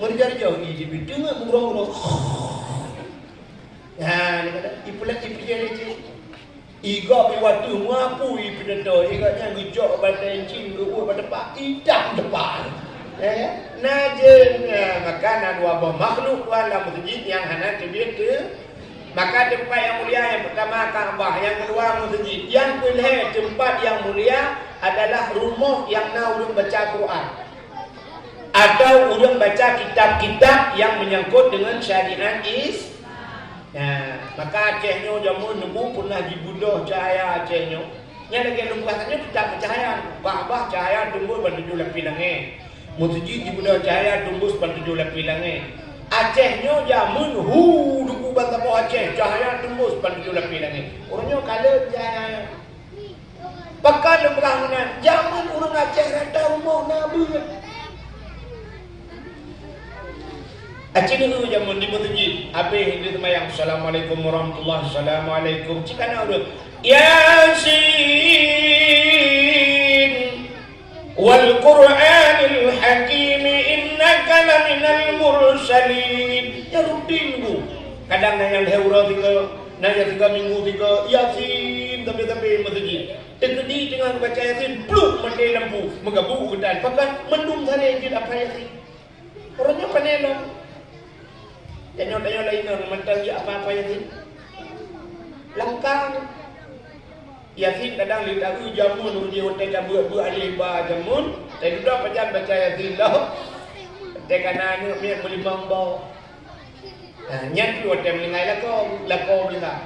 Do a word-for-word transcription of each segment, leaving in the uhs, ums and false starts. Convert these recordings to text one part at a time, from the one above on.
Meurija-rija, ih, jibi teungeut meugurong-gurong. Nyan, ipeulét, ipijéh lé cit. Igob iwateuh meupui pidato, igob nyan geucok batée cin, geuuet bak teumpat, idang teumpat. Ya, ya. Na jeuet, ya, maka na dua boh makhluk Tuhan lam meuseujid nyang hana teubiet teu-, maka teumpat nyang mulia nyang peutama Ka'bah, nyang keudua meuseujid, nyang keulhée teumpat nyang mulia adalah rumoh nyang na ureuëng baca Quran. Atau ureuëng baca kitab-kitab nyang meunyangkot deungon syariat Is-, nah, maka Aceh nyoe jameun neubu peunah jibeudôh cahya Aceh nyoe. Nyan lagée lôn peugah nyoe kitab cahya. Bah-bah cahya teumbus ban tujoh lapéh langét. Meuseujid jibeudôh cahya teumbus ban tujoh lapéh langét. Aceh nyoe jameun hu duku ban saboh Aceh cahya teumbus ban tujoh lapéh langét. Ureuëng nyoe kalon cahya. Pakon lôn peugah meunan, jameun ureuëng Aceh rata rumoh na beuet. Aci neu jameun di meuseujid, habéh di seumayang, "Assalamualaikum warahmatullahi, assalamualaikum." Cit kana ureuëng, "Yasin, wal Qur'anil Hakim, innaka laminal mursalin." Ya rutin bu. Kadang na nyang lhée uroe tiga, na nyang tiga minggu tiga, Yasin, tapi-tapi meuseujid. Teukeudi teungoh geubaca Yasin, pluk maté lampu, meugabuk geutan. Pakon mandum saréh jeuet hafai Yasin. Uroe nyoe pane lom. Tanyoe-tanyoe laén nyoe mantong jeuet hafai-hafai Yasin. Langkang. Yasin kadang lé taeu jameun, ureuëng watée tabeuet-beuet alif ba jameun, teududoe pajan baca Yasin lom. Watée kana aneuëk miet meulimong boh. Ha, nyan pih watée meuninggai lakoe, lakoe meuninggai.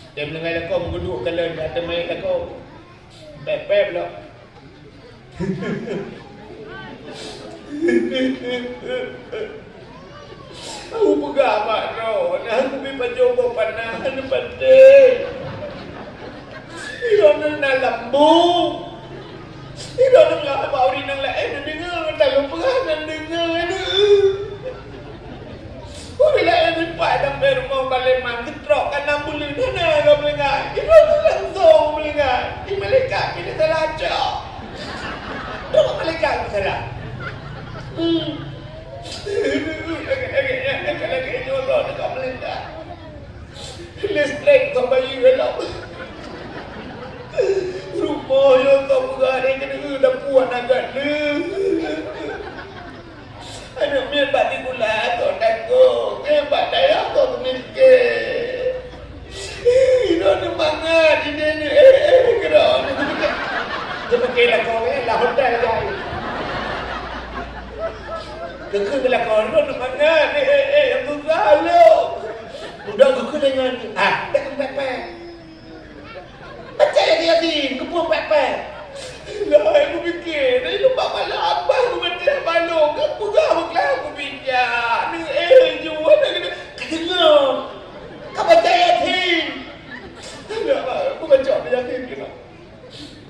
Watée meuninggai lakoe, meugeuduek kalon di ateueh manyét lakoe. Pép-pép lom. Aku peugah bak droe, nah, aku bi pajoh boh panah, hana patéh. Droeneuh na lambông. Droeneuh ngap bak ureueng nyang laén, neudeungoe, talôn peugah, neudeungoe, aneuk. Ureueng laén dipat lam rumoh balée man geutrok ka na buleuen hana ka meulinggai. Droeneuh langsong meulinggai. Di malaikat pih salah cok. Droe malaikat pih salah. Hmm. Lagèe-lagèe nyan, lagèe-lagèe nyoe droeneuh ka meulinggai. Listrik ka bayeue lom. Rumoh nyoe ka peugah lé keuneuk dapuan agak lé. Aneuk miet bak sikula, sok tanggong. Eh, bak dayah, sok seumiké. Eh, droeneuh mangat, ini, ini, eh, eh, keudroe. Geupike lakoe, eh, lam hotel, guys. Geukheun lakoe, droeneuh mangat, eh, eh, eh, nyang susah lom. Udah geukheun dengan, ah, dak keumpèt-pèt. Pacak Yasin, keupeue pèt-pèt? Lah, aku pike, dari leubak malam abah aku meuteuk balong, ka peugah beuklaih aku bijak. Ni, eh, jual dah kena kedengar. Ka baca Yasin. Alah, aku baca Yasin kena.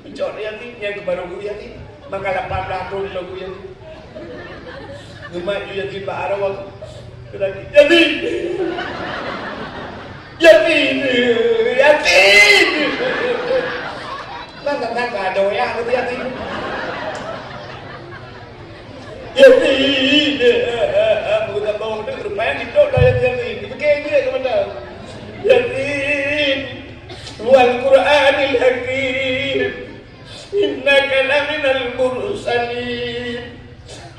Baca Yasin, nyang keubaru guru Yasin. Maka lapan belas thôn lôn guru Yasin. Geumat ju Yasin bak arah aku. Yasin! Yasin! Yasin! Bang, bang, bang, adoe ya, Yasin. Yasin! Aku tak tahu, rupanya gitu dah Yasin. Dipikir je ke mana? Yasin! Wal Qur'anil Hakim. Innaka laminal mursalin.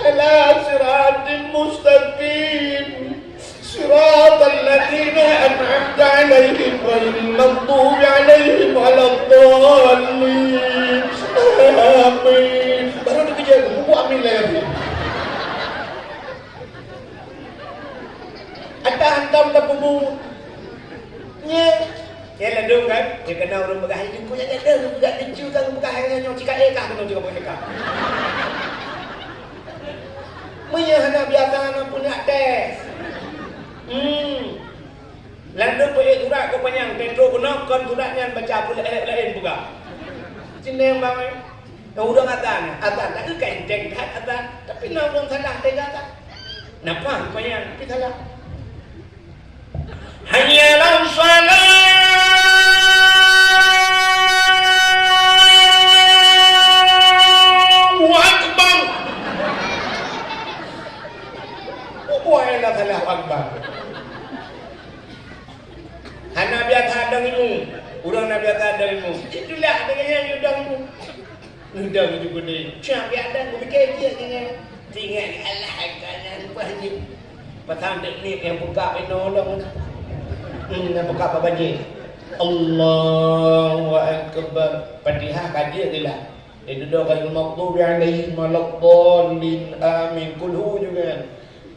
Ala siratim mustaqim. Siratal ladzina an'amta 'alaihim ghairil maghdubi 'alaihim waladdallin. Amin. Baru dikejar, buku amin lagi. Ada hantam tak buku? Nye. Nyan ladôm kan? Nyan keunan ureueng peugah, "Hai teungku nyan ladôm, peugah lucu kan, peugah hai nyoe cika éh kah keunoe cika éh kah." Meunyoe hana biasa, hana peuneuk tes. Hmm. Ladôm peuék surat keu panyang, teutrok keunoe kon surat nyan baca peue laén-laén peugah. Cindeng bang, eh. Nyang ureueng azan, azan, tapi ka enteng that azan. Tapi na ureueng salah teuga azan. Napa rupanya? Tapi salah. Hayya 'alas shalah. Allahu Akbar. Allahu Akbar. Hana biasa dong ilmu. Ureueng na biasa dong ilmu. Itulah dengan yang dong ilmu. Udang ju geude. Cak biak dan kupike jih nyan. Tinggai Allah kanya lepas ni. Pasang teknik yang buka pinoe dong. Hmm, yang buka babah jih. Allahu Akbar. Fatihah ka jeuet lah. Itu doa ghairil maghdubi alaihim waladdallin. Amin. Kulhu juga.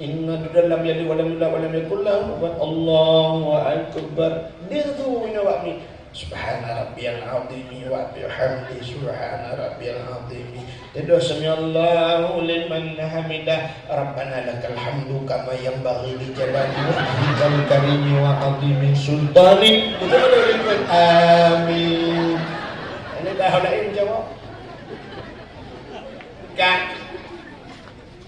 Inna lam yalid walam yulad walam yakul lahu kufuwan. Allahu Akbar. Dia tu ina wak ni. Subhana rabbiyal azimi wa bihamdi, subhana rabbiyal azimi. Tedoh samiallahu liman hamidah. Rabbana lakal hamdu kama yanbaghi li jalali wajhikal karimi wa azimi sultani. Betul betul. Amin. Ini dah lain jawab. Kan?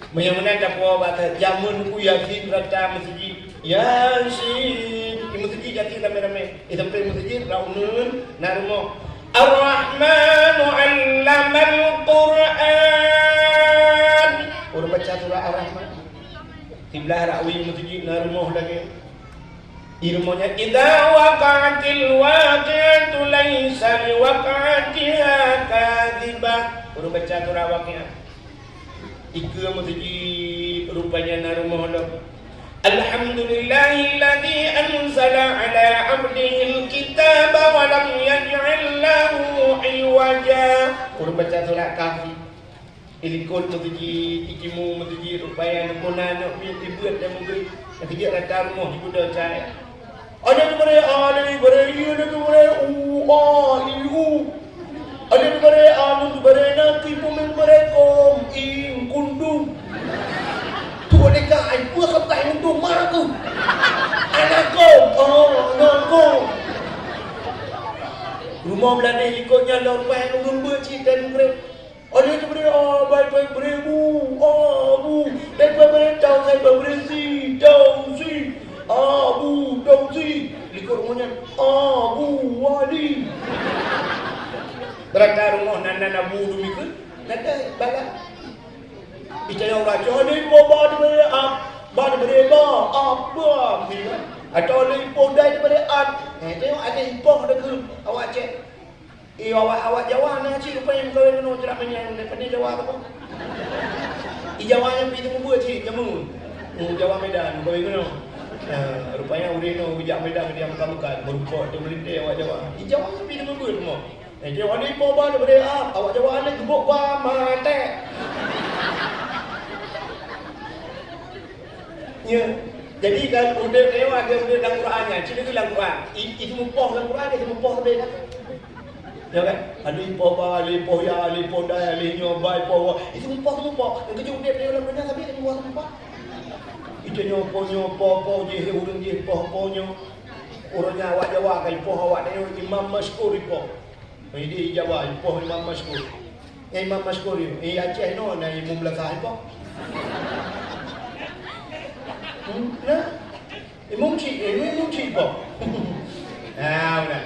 Meunyoe meunan tapuwoe bak jameun ku Yasin rata meuseujid. Yasin. Di meuseujid Yasin ramé-ramé. Di sampéng meuseujid, rot uneuen, na rumoh. Ar-Rahmanu 'allamal Qur'an. Ureueng baca surah Ar-Rahman. Siblah rot wie meuseujid na rumoh lagée. Di rumoh nyan, "Idza waqa'atil waqi'atu laisa liwaq'atiha kadzibah." Ureueng baca surah Waqiah. Dikeue meuseujid rupanya na rumoh lom. "Alhamdulillahilladzi anzala 'ala 'abdihil kitaba wa lam yaj'al lahu 'iwaja." Ureueng baca surah Kahfi. Ilikot meuseujid, itimu meuseujid, rupaya neuk meunan neuk miet ibeuet dan meugrib. Neuk jeuet rata rumoh jibeudôh cahya. Ada tu bare, ada tu bare, iya ada tu bare, u, a, i, u. Ada tu bare, anu tu bare, na, ki, peumen bare, kom, ing, kundum. Tu ada ka, ai, pue khatai untuk mak aku. Anak kom, a, anak kom. Rumoh Meulané likot nyan lom, rupaya ureueng beuet cit dan meugrib. Ada tu beri, ah, bai, bai, beri bu, ah, bu. Bai, bai, beri tau, sai, bai, beri si, tau, si. Ah, bu, tau, si. Likot rumoh nyan, ah, bu, wali. Berada rumoh nan, nan abu dumi ke? Nada bala. Icaya urang cok ni, ba, ba, diberi, ah, ba, diberi, ba, ah, ba, gitu kan. Atau ada ipoh dai diberi, ah. Eh, tengok ada ipoh ada ke. Awak cek. Eh, awak, awak Jawa na cit rupanya meukawen ngon ureueng Meunyan, daripada Jawa tu. Di Jawa nyan pi teumeubuet cit jameun. Oh, Jawa Medan, meukawen ngon. Nah, rupanya ureueng nyoe geujak Medan dia meukan-meukan, beurukok di meulinteh awak Jawa. Di Jawa nyan pi teumeubuet semua. Eh, dia awak ni ipoh ba daripada ah, awak Jawa ni gebok ba maté. Ya. Jadi kan udeb nyoe ada udeb dalam Quran nyan. Cit lagèe dalam Quran. I, itu mupoh dalam Quran, itu mupoh sabe kan? Ya kan? Ada ipoh ba, ada ipoh ya, ada ipoh dai, ada nyoe ba, ipoh wa. Itu mupoh, mupoh. Yang keuju udeb nyoe dalam dunia sabe itu mupoh, mupoh. Itu nyoe po, nyoe po, po jih, ureueng jih, poh, po nyoe. Ureueng nyan awak Jawa kan ipoh awak nyoe Imam Masyhur ipoh. Di Jawa ipoh Imam Masyhur. Nyang Imam Masyhur nyoe, eh, Aceh nyoe na Imum Beulakah ipoh. Hmm, nah. Imum cit, eh, Imum cit ipoh. Nah, udah.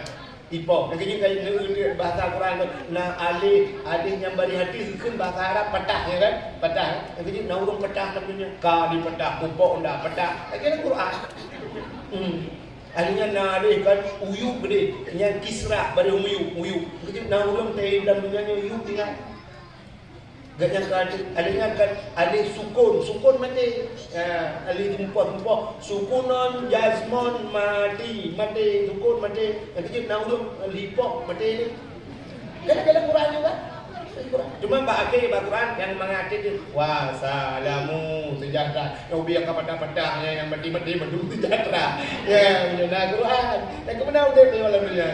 Ipoh. Lagèe nyoe kan neueuti bahasa Quran tu, na alif, alif nyang bari hati geukheun bahasa Arab patah, ya kan? Patah. Lagèe nyoe na ureueng patah lam dunia. Ka di patah, pupok nda patah. Lagèe lam Quran. Hmm. Akhirnya na alif kan uyub gede, nyang kisra baru uyub, uyub. Begitu na ureueng teuh dalam dunia nyoe uyub tinggai. Gak nyang ka alif, alif nyan kan alif sukun, sukun maté. Ha, alif tumpah, tumpah, sukunon jazmon mati, maté, sukun maté. Begitu na ureueng lipoh maté ni. Kan dalam Quran juga. Cuma bak akhé bak Quran nyang mangat cit, "Wa salamu sejahtera." Nyang ubé ka patah-patah, nyang mati-mati mandum sejahtera. Ya, meunyoe na Quran. Dan keumeuna udeb di malam dunia.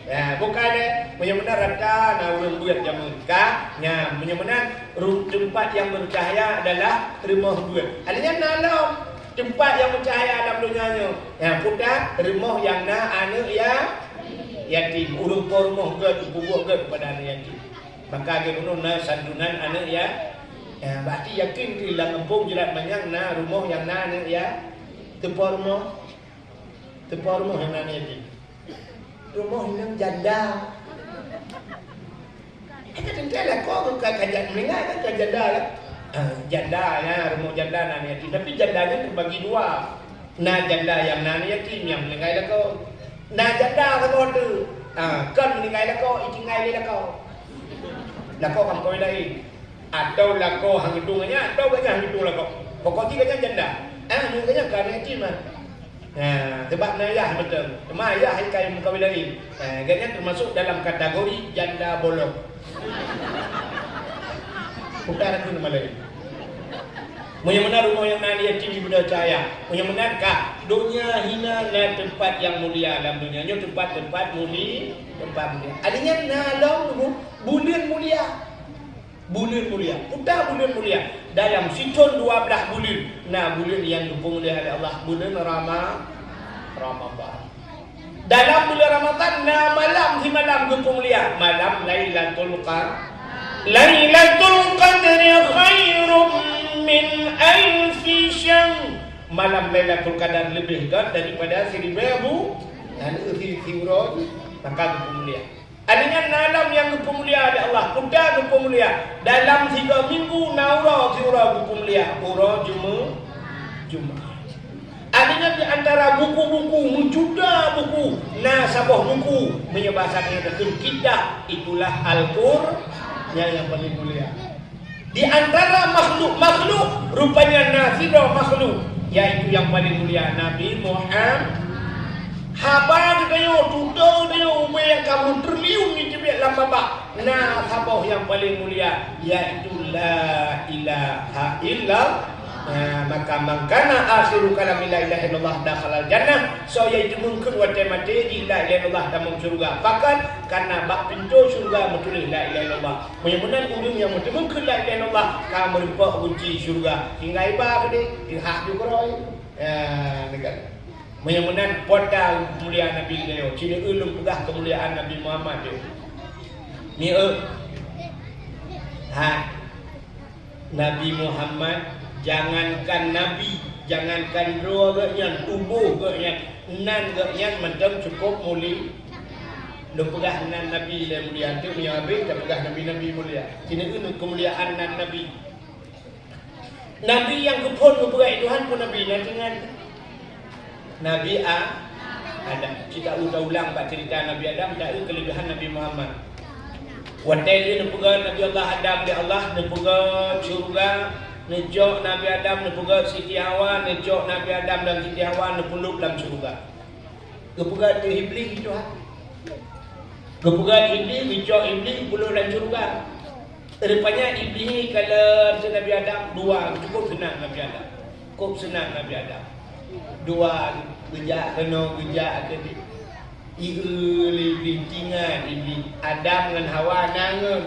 Ya, bukan eh. Meunyoe meunan rata na ureueng beuet jameun ka. Ya, meunyoe meunan ru-, tempat yang bercahaya adalah rumoh beuet. Akhirnya na lom. Tempat yang bercahaya dalam dunia nyoe. Ya, puta rumoh yang na aneuk ya-, yatim. Ureueng po rumoh gèt, peubuet gèt kepada aneuk yatim. Maka geubunoe na santunan aneuk ya-, ya, berarti yakin di lam gampông Jeurat Manyang na rumoh nyang na aneuk ya-, teupo rumoh. Teupo rumoh nyang na aneuk yatim. Rumoh inong janda. Kita teuntèe lah kok ka, ka janda, meuninggai kan ka janda kan. Ah, janda, ya, rumoh janda na aneuk yatim. Tapi janda nyan teubagi dua. Na janda nyang na aneuk yatim nyang meuninggai lakoe. Na janda saboh teuk. Ah, kon meuninggai lakoe, itinggai lé lakoe. Lakoe kampoi laén. Atawa lakoe han geutueng nyan, atawa gobnyan han geutueng lakoe. Pokok jih gobnyan janda. Ah, nyoe gobnyan ka aneuk yatim, ah. Ha, sebab na ayah beutôi. Teuma ayah ikai meukawen laén. Ha, gobnyan teumasok dalam kategori janda bolong. Bukan aku nama lain. Meunyoe meunan rumoh nyang na aneuk yatim di Banda Cahaya. Meunyoe meunan ka, donya hina na teumpat nyang mulia lam donya. Nyoe teumpat-teumpat muli-, teumpat mulia. Adak nyan na lom bu-, buleuen mulia. Buleuen mulia. Peue buleuen mulia? Dalam sithon dua blaih buleuen, na buleuen nyang geupeumulia lé Allah, buleuen Rama-, Ramadhan. Dalam buleuen Ramadhan na malam simalam geupeumulia, malam Lailatul Qa-, Lailatul Qadri khairum min alfi syahr. Malam Lailatul Qadar leubeh gét daripada siribée bu-, dan si-, siuroe, maka geupeumulia. Adak nyan na lom nyang geupeumulia lé Allah, peue geupeumulia. Dalam sigoe minggu na uroe siuroe geupeumulia, uroe Jume-, Jumaat. Adak nyan di antara buku-buku, meujuta buku, na saboh buku, meunyoe basa tanyoe takheun kitab, itulah Al-Qur-, nyan nyang paleng mulia. Di antara makhluk-makhluk, rupanya na sidroe makhluk, yaitu nyang paleng mulia, Nabi Muham-, haba geutanyoe, tutoe geutanyoe, ubé nyang ka meutriliun jiteubiet lam babah, na saboh nyang paleng mulia, yaitu la ilaha illallah. Nah, maka man kana akhiru kalamihi la ilaha illallah dakhalal jannah, soe nyang jiteumeung kheun watée maté jih la ilaha illallah tamong syeuruga. Pakon? Karena bak pintoe syeuruga meutuléh la ilaha illallah. Meunyoe meunan ureuëng nyang meuteumé keu la ilaha illallah ka meureumpok gunci syeuruga. Tinggai ba keudeh, teuhah ju keurôi. Ya, dekat. Meunyoe meunan pota mulia Nabi nyoe, ci ulôn peugah keumuliaan Nabi Muhammad nyoe. Ni, eh. Ha. Nabi Muhammad, jangankan nabi, jangankan droe geuhnyan, tuboh geuhnyan, nan geuhnyan mantong cukup muli-, Lôn peugah nan Nabi lé mulia, teuk meunyoe habéh tapeugah nabi-nabi mulia. Ci ulôn keumuliaan nan Nabi. Nabi nyang geuphon geupeugah Tuhan peue nabi? Nabi nyan Nabi A-, Adam. Ci ta-, ta ulang bak ceurita Nabi Adam, ta-, keuleubiehan Nabi Muhammad. Watée lheueh neupeugét Nabi Allah Adam lé Allah, neupeugét syeuruga, neujok Nabi Adam, neupeugét Siti Hawa, neujok Nabi Adam dan Siti Hawa neupeuleub lam syeuruga. Geupeugah lé Iblih Tuhan. Geupeugah lé Iblih, geucok Iblih, geupeuleueb lam syeuruga. Rupanya Iblih nyoe kalon keu Nabi Adam dua, cukup seunang Nabi Adam. Cukup seunang Nabi Adam. Dua, geujak keunoe, geujak keudeh. Ieu lé Iblih, ingat Iblih, Adam ngon Hawa na ngon.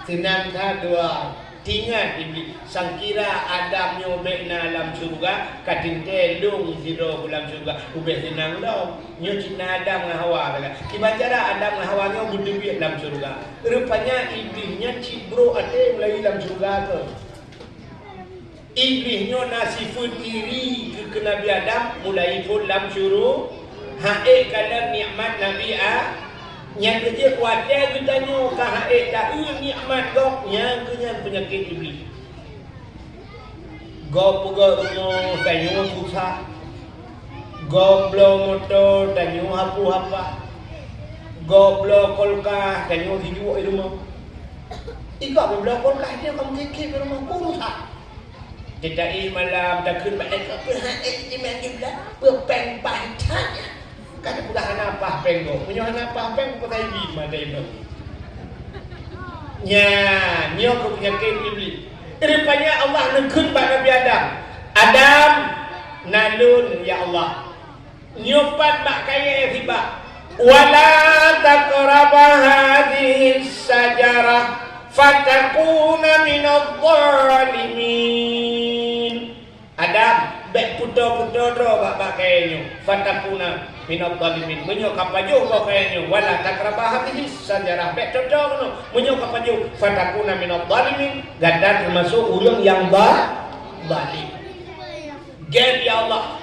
Seunang that dua. Ingat Iblih, sangkira Adam nyoe bék na lam syeuruga, ka teuntée lôn sidroe lam syeuruga, ubé seunang lom. Nyoe cit na Adam ngon Hawa, ka. Kiban cara Adam ngon Hawa nyoe beuteubiet lam syeuruga. Rupanya Iblih nyan cit brok até mulai lam syeuruga keu. Iblih nyoe na sifeuet iri keu, keu Nabi Adam mulai phon lam syeuruga, han ék kalon nikmat Nabi A-, Nyang keujeuet watée geutanyoe ka han ék taeu nikmat gob, nyan keuh nyan peunyakét Iblih. Gob peugét rumoh tanyoe susah. Gob bloe moto tanyoe hapôh hapah. Gob bloe kulkas tanyoe sijuek i rumoh. I gob bloe kulkas tanyoe ka meukikék i rumoh, peue susah. Teutai malam takheun bak lé gob, peue han ék jimat jiblah, peue péng paih that nyan. Ka teupeugah hana paih péng gob. Meunyoe hana paih péng, peue tai bi mata iblih. Nyan, nyoe keuh peunyakét Iblih. Rupanya Allah neukheun bak Nabi Adam, "Adam, na lôn, ya Allah." Nyoe pat bak kayée sibak, "Wala taqraba hadhihi syajarah fatakuna minadh dhalimin." Adam, bék putôh-putôh droe bak, bak kayée nyoe, fatakuna minadh dhalimin. Meunyoe ka pajoh bak kayée nyoe, wala taqraba hadhihi syajarah, bék toe-toe keunoe. Meunyoe ka pajoh, fatakuna minadh dhalimin, gata teumasok ureuëng nyang ba-, zalim. Gét ya Allah.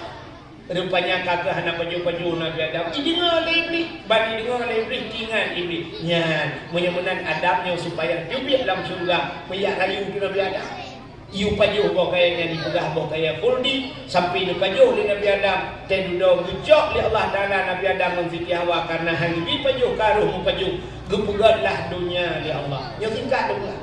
Rupanya ka keuh hana pajoh-pajoh Nabi Adam. Ideungoe lé Iblih, ban ideungoe lé Iblih, teuingat Iblih. Nyan, meunyoe meunan Adam nyoe supaya teubiet lam syeuruga, meujak rayu keu Nabi Adam. Yue pajoh boh kayèe nyan, jipeugah boh kayèe khuldi, sampoe neupajoh lé Nabi Adam. Teududoe geucok lé Allah Taala Nabi Adam ngon Siti Hawa kareuna han geubi pajoh ka roh meupajoh, geupeugöt lah donya lé Allah. Nyoe singkat lôn peugah.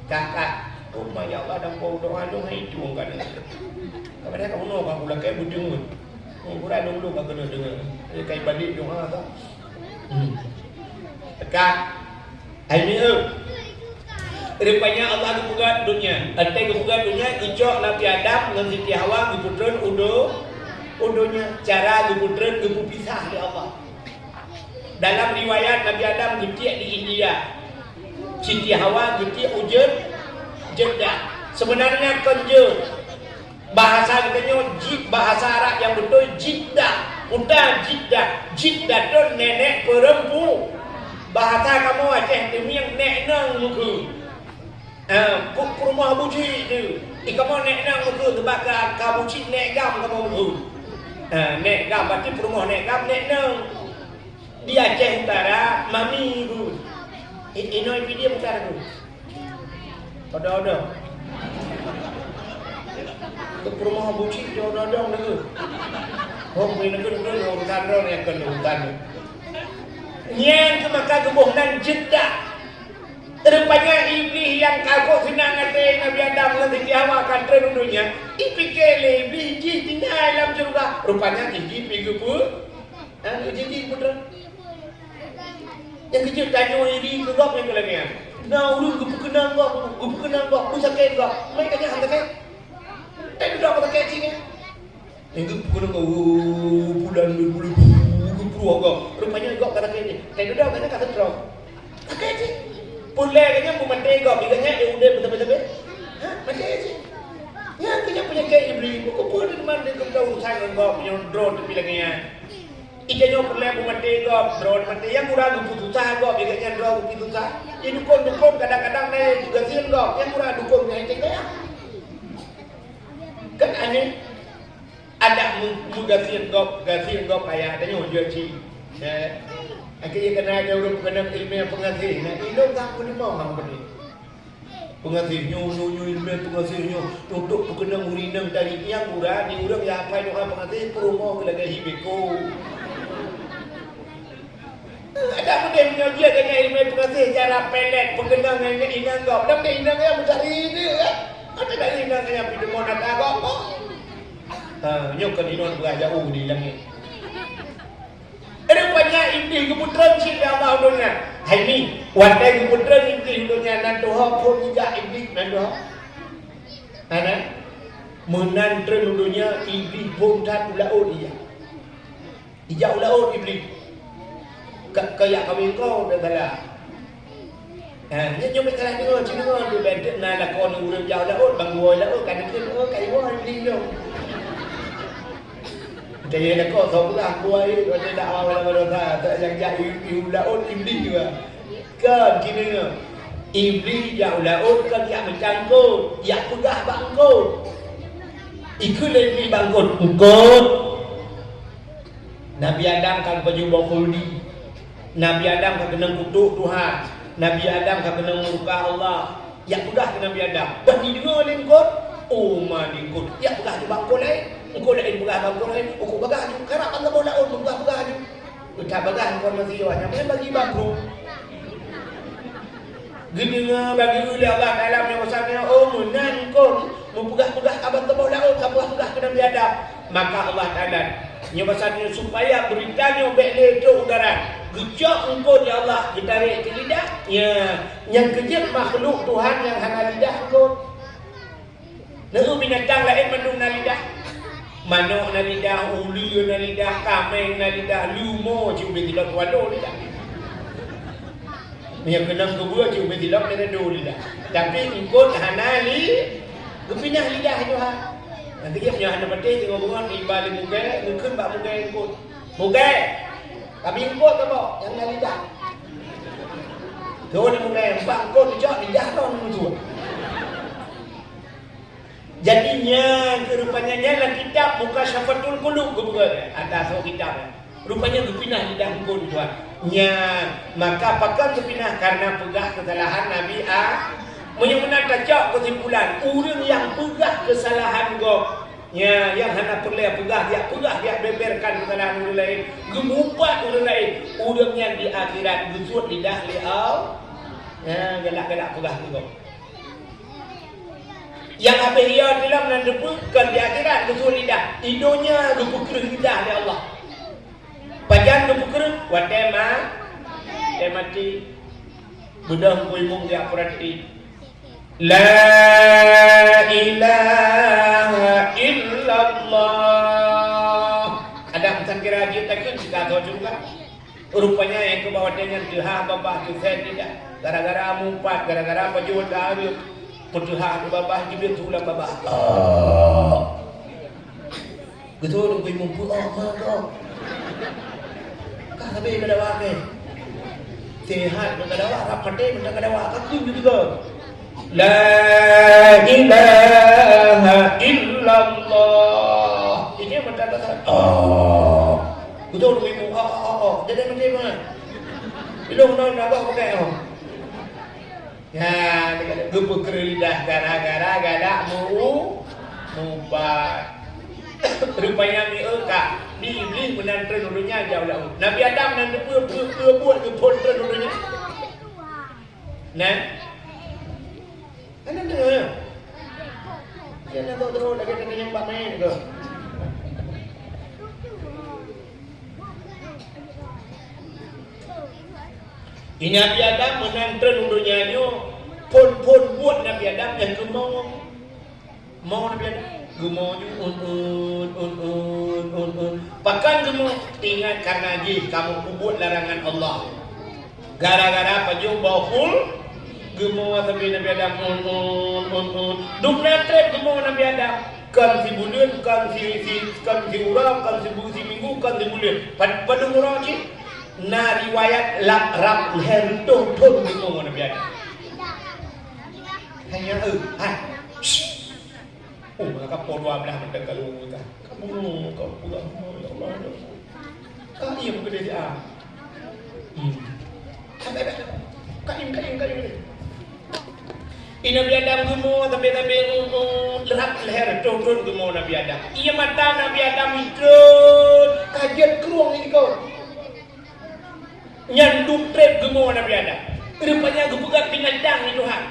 Kakak, oh ma ya Allah, dan kau doa dong hai tu kan. Kadang-kadang kamoe ka kulakèe beudeungon. Oh, kurang dong dong ka keuneuk deungon. Jadi kai balik doa ka. Hmm. Teuka. Hai mi eu. Rupanya Allah geupeugöt donya. Watèe geupeugöt donya, geucok Nabi Adam ngon Siti Hawa geupeutreun u do-, u donya. Cara geupeutreun geupeupisah lé Allah. Dalam riwayat, Nabi Adam geutiek di India. Siti Hawa geutiek u Jed-, Jeddah. Seubeunarnya kon jeuet. Bahasa geutanyoe jid, bahasa Arab nyang beutôi Jiddah. Peue Jiddah? Jiddah tu nenek perempu-, bahasa kamoe Aceh Teumieng, nek nong meukeue. Ah, pu-, peurumoh buci tu. Di kamoe nek nong meukeue, seubab ka, ka buci nek gam kamoe meukeue. Ah, nek gam, berarti peurumoh nek gam, nek nong. Di Aceh Utara, mami tu. I-, inoe Pidie Utara tu. Odo-odo. Keu peurumoh buci, di odo-odo lagèe. Hom, lagèe tu, urusan droe nyang keu urusan. Nyan keuh maka geuboh nan Jeddah. Rupanya Iblih nyang ka gok seunang até Nabi Adam ngon Siti Hawa ka treun u donya, ipike lé Iblih jih tinggai lam syeuruga. Rupanya jih pih geupeu-, ha, jih pih geupeutrön. Nyang keujeuet tanyoe iri keu gob nyang keu lagèe nyan. Na ureueng geupeukeunong gob, geupeukeunong gob, beusakét gob. Meunan ka nyan han sakét. Tapi dudoe sakét cit nyan. Nyang geupeukeunong gob, oh, bulan, bulan, bulan, geupeuruah gob. Rupanya gob ka sakét jih. Tapi dudoe ka nyan ka seutrok. Sakét cit. Peureulèe ka nyan peumaté gob, di ka nyan udép sabe-sabe. Ha, maté cit. Nyan keuh nyan peunyakét Iblih. Keupeue teuma lé geutanyoe urusan ngon gob, nyoe droe teupie lagèe nyan. Ita nyoe peureulèe peumaté gob, droe maté, nyang gura geupeususah gob, nyang droe geupeususah. Di dukon-dukon kadang-kadang na nyang geugasien gob, nyang gura dukon nyang cek kaya. Kan aneh. Adak meu-, meugasien gob, gasien gob kaya, tanyoe jeuet cit. Eh, akhé jih keunan ada ureueng peukeunong ileumèe peungasien, na ilôn ka peuneumong hang beudôh. Peungasien nyoe, nyoe, nyoe, ileumèe peungasien nyoe, untuk peukeunong ureueng inong tadi nyang gura di ureueng nyang hafai doa peungasien peurumoh lagèe hi beko. Adak beudôh meunyoe jeuet keu ileumèe peungasien cara pelet peukeunong ngon inong gob, dan inong nyang meutari dia kan. Ada dari inong nyang peuteumon ata gob. Ha, nyoe kon inong beuraya u di langèt. Rupanya Iblih geupeutreun cit lé Allah u donya. Hai mi, watèe geupeutreun Iblih u donya, nan tuha phon jijak Iblih nan tuha. Hana? Meunan treun u donya, Iblih phon that u laôt ijak. Ijak u laôt Iblih. Ka, ka jak kawin kau, dak salah. Ha, nyoe, nyoe bèk salah deungö, ci deungö tu, bèk na lakoe ureueng jak u laôt, bang geuwoe laôt, ka dikeue, oh, ka iwoe Iblih nyoe. Teunyata lakoe soe peulah kuai, watèe dak awai lam dosa, tak jak, jak i, i u laôt Iblih juga. Kon, ci deungö. Iblih jak u laôt kon jak meucangkot, jak peugah bak eungkôt. Ikheun lé Iblih bak eungkôt, "Eungkôt." Nabi Adam ka geupajoh boh khuldi. Nabi Adam ka keunong kutok Tuhan. Nabi Adam ka keunong murka Allah. Jak peugah keu Nabi Adam. Bah jideungoe lé eungkôt, oh ma lé eungkôt. Jak peugah keu bak eungkôt laén. Eungkôt laén peugah bak eungkôt laén. Eungkôt bagah ju. Karab ban saboh laôt, peugah-peugah ju. Peugah bagah eungkôt masih awak nyan. Meunan bagi bangkrut. Geudeungoe bagi ulèe Allah Taala meunyoe basa nyoe, oh, meunan kon, meupeugah-peugah ka ban saboh laôt, ka peugah-peugah keu Nabi Adam. Maka Allah Taala, nyoe basa nyoe supaya beurita nyoe bèk lé trok u darat. Geucok eungkôt lé Allah, geutarek keu lidah. Nya, nyang keujeuet makhluk Tuhan nyang hana lidah eungkôt. Neu binatang laén mandum na lidah. Manok na lidah, uleue na lidah, kaméng na lidah, leumo cit ubé silop walô lidah. Meunyoe keunong keubeue cit ubé silop na dua lidah. Tapi eungkôt hana li-, geupinah lidah Tuhan. Nanti dia meunyoe hana patéh teungoh beungoh iba lé mugèe, geukheun bak mugèe eungkôt. Mugèe, kami eungkôt saboh nyang na lidah. Tuh ni mugèe, bak eungkôt dijak lidah kau ni musuh. Jadi nyan keuh rupanya nyan lam kitab Mukasyafatul Qulub geupeugah, ada soe kitab nyan. Rupanya geupinah lidah eungkôt Tuhan. Nyan, maka pakon geupinah? Karena peugah keusalahan Nabi A-, Meunyoe meunan tacok keusimpulan, ureuëng nyang peugah keusalahan gob, nya, nyang hana peureulée peugah, jak peugah, jak beberkan keusalahan ureuëng laén, geumeuupat ureuëng laén, ureuëng nyan di akhirat geusuet lidah lé Allah. Nya, galak-galak peugah keu gob. Nyang habéh ia teulam nan teupeu kon di akhirat geusuet lidah, di donya geupeukreueh lidah lé Allah. Pajan geupeukreueh? Watée ma-, watée maté. Beudôh peue imeum jak peurati. La ilaha illallah. Ada pesan kira jeuet takheun sikasoe syeuruga. Rupanya nyang keu bak watée nyan teuhah babah teuset lidah. Gara-gara meuupat, gara-gara pajoh hareuem. Peuteuhah babah jeuet tulang babah. Oh. Beutôi tu kui mumpuk oh ma kau. Ka habéh kadawa ke? Sehat kadawa, rap maté mantong kadawa, ka keu juga. La ilaha illallah. Ini mantong kata. Oh. Beutôi tu kui mumpuk oh oh oh. Jadi maté mana? Ilong nak nak pakai oh. Nyan, geupeukreueh lidah gara-gara galak meu-, meuupat. Rupanya mi-, eu, ka, di Iblih meunan treun u donya jauh laôt. Nabi Adam nan teupeue, peue, peue buet geuphon treun u donya? Nah? Kan ada, ya? Dia nak tahu terus lagi tanya yang bak main ke? Di Nabi Adam meunan treun u donya nyoe, phon-phon buet Nabi Adam nyang geumo. Mo Nabi Adam, geumo ju un un, un un, un un. Pakon geumo? Ingat karena jih kamoe peubuet larangan Allah. Gara-gara pajoh boh khul, geumo sabe Nabi Adam un un, un un. Dum na treb geumo Nabi Adam. Kon sibuleuen, kon si, si, kon siuroe, kon sibu-, siminggu, kon sibuleuen. Pad-, padum uroe jih? Na riwayat lam rab lhèe reutôh thon geumo ngon Nabi Adam. Hanya, eh, hai. Shh. Oh, maka po dua belas mantong ka lôn ka. Ka bunoe, ka pulang, ya Allah, ya Allah. Ka iem keudeh, ah. Hmm. Sampai, sampai. Ka iem, ka iem, ka iem. Di Nabi Adam geumo, sampai, sampai, uh, uh, rab lhèe reutôh thon geumo Nabi Adam. Ie mata Nabi Adam hitom, ka jeuet krueng di likot. Nyan dum treb geumo Nabi Adam. Rupanya geupeugah binatang di Tuhan.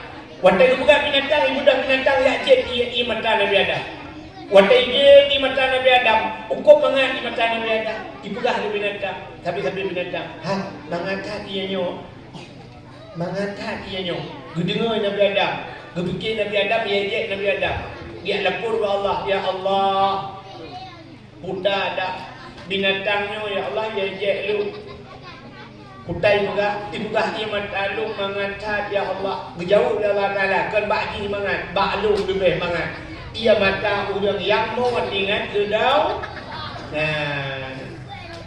Watèe geupeugah binatang, ibeudôh binatang jak jép ie, ie mata Nabi Adam. Watèe jép ie mata Nabi Adam, ukôb mangat ie mata Nabi Adam. Ipeugah lé binatang, sabe-sabe binatang, "Ha, mangat that ie nyoe. Mangat that ie nyoe." Geudeungoe Nabi Adam, geupike Nabi Adam, ie jép Nabi Adam. Geulapor bak Allah, "Ya Allah, buta dak binatang nyoe, ya Allah, ie jép lôn." Kutai peugah, ipeugah ie mata lôn mangat that, ya Allah. Geujaweueb lé Allah Taala, "Kon bak jih mangat, bak lôn leubeh mangat. Ie mata ureueng nyang mo ingat keudau." Nah,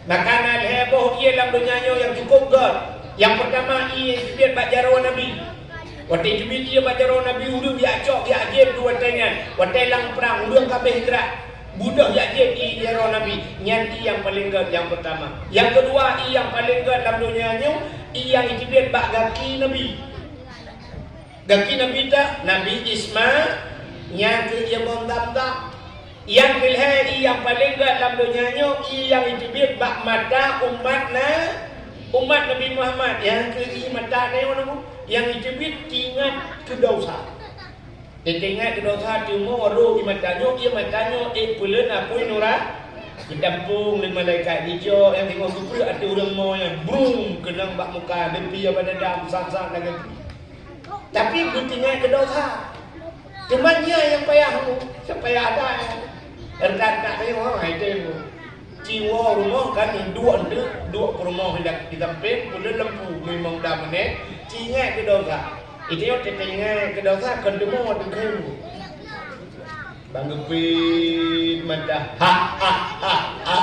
maka na lhèe boh ie lam donya nyoe nyang cukôp göt. Nyang peurtama ie teubiet bak jaroe Nabi. Watèe teubiet ie bak jaroe Nabi, ureueng jak cok, jak jép di watèe nyan. Watèe lam prang, ureueng ka abéh grak. Beudôh jak jép ie jaroe Nabi, nyan ie nyang paleng göt nyang peurtama. Nyang keudua, ie nyang paleng göt lam donya nyoe, ie nyang jiteubiet bak gaki Nabi. Gaki Nabi ta, Nabi Isma, nyang keu ie bông Zamzam. Nyang keulhèe, ie nyang paleng göt lam donya nyoe, ie nyang jiteubiet bak mata umat na, umat Nabi Muhammad, nyang keu ie mata na nyoe, nyang jiteubiet teuingat keu desya. Teuingat keu desya teuma roh ie mata nyoe, ie mata nyoe ék peuleuen apui nura, geutampông lé malaikat jijok nyang teungoh geupreuek ateueh ureueng mo nyan, brum, keunong bak muka, beupi ban dada, meusan-san lagèe. Tapi beuteuingat keu desya. Teuma nyan nyang payah, nyang payah that. Redak-redak teuh, hai teuh. Ci woe rumoh kan duek enteuk, duek peurumoh di sampéng, peuleuen lampu, mimang dam menét, ci ingat keu desya. Itu nyoe teuingat keu desya, kon teuma watèe khem. Bang geupit mantah. Ha, ha, ha.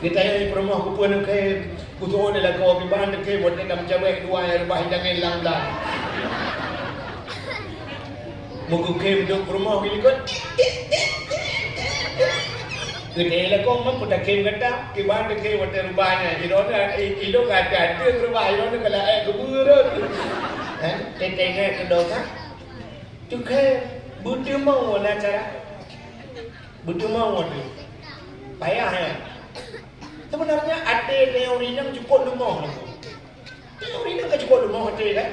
Geutanyoe peurumoh keupeue neukhem. Kusoe di lakoe kiban teuke buet dendam cawek dua nyang reubah hidangan lam-lam. Meugeukem dok peurumoh geulikot. Geutanyoe lakoe mampu takem gata, kiban teuke buet reubah nyan. Ilôn, ilôn gata teuh reubah, ilôn kala eh keubeurot. Kan? Teuingat keu dosa. Tukai beuteumong wana cara. Beuteumong wana. Payah ya. Sebenarnya até tanyoe ureueng inong cukôp leumoh lom. Tanyoe ureueng inong ka cukôp leumoh até kan?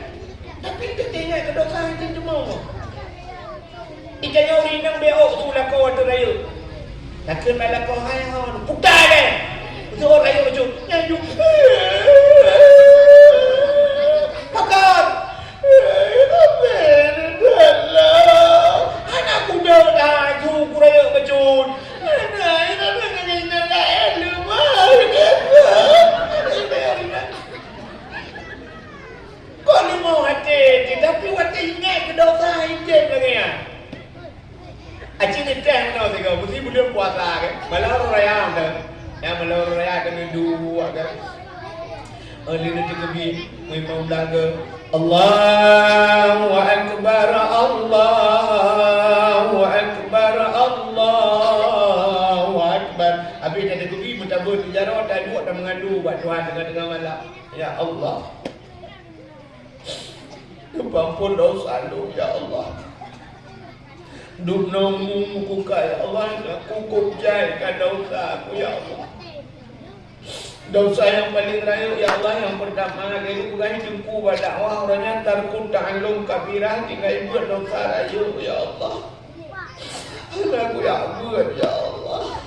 Tapi teuingat keu dosa hana teumong. Di tanyoe ureueng inong beu ôk su lakoe ateueh rayeuk. Takheun bak lakoe hai hon, putai deh. Su rayeuk bacut. Nyan ju. Pakon. Hana kuda dah su rayeuk bacut. Hana, hana, hana, hana, hana, hana, hana. Kon leumoh até, tapi watèe ingat keu dosa, idéh lagèe nyan. Aci neuteh meunoe sigoe, meusti buleuen puasa kan. Malam raya kan. Ya, malam raya kan duek kan. Oh, lheueh neuteukeubit, meuimong belagèe. Allahu Akbar, Allahu Akbar, Allahu Akbar. Habis dah teukeubit, meutabeuet tijaroe, taduek, tameungadu bak Tuhan teungoh-teungoh malam. Ya Allah. Neupeuampôn dosa lôn, ya Allah. Dum nyoe mukuka, ya Allah, neukukôb jai ka dosa ku, ya Allah. Dosa nyang paleng rayeuk, ya Allah, nyang peurtama, lheueh peugah teungku bak dakwah, uroe nyan tarkut ta'allum kabirah, tinggai beuet dosa rayeuk, ya Allah. Hana kujak beuet, ya Allah.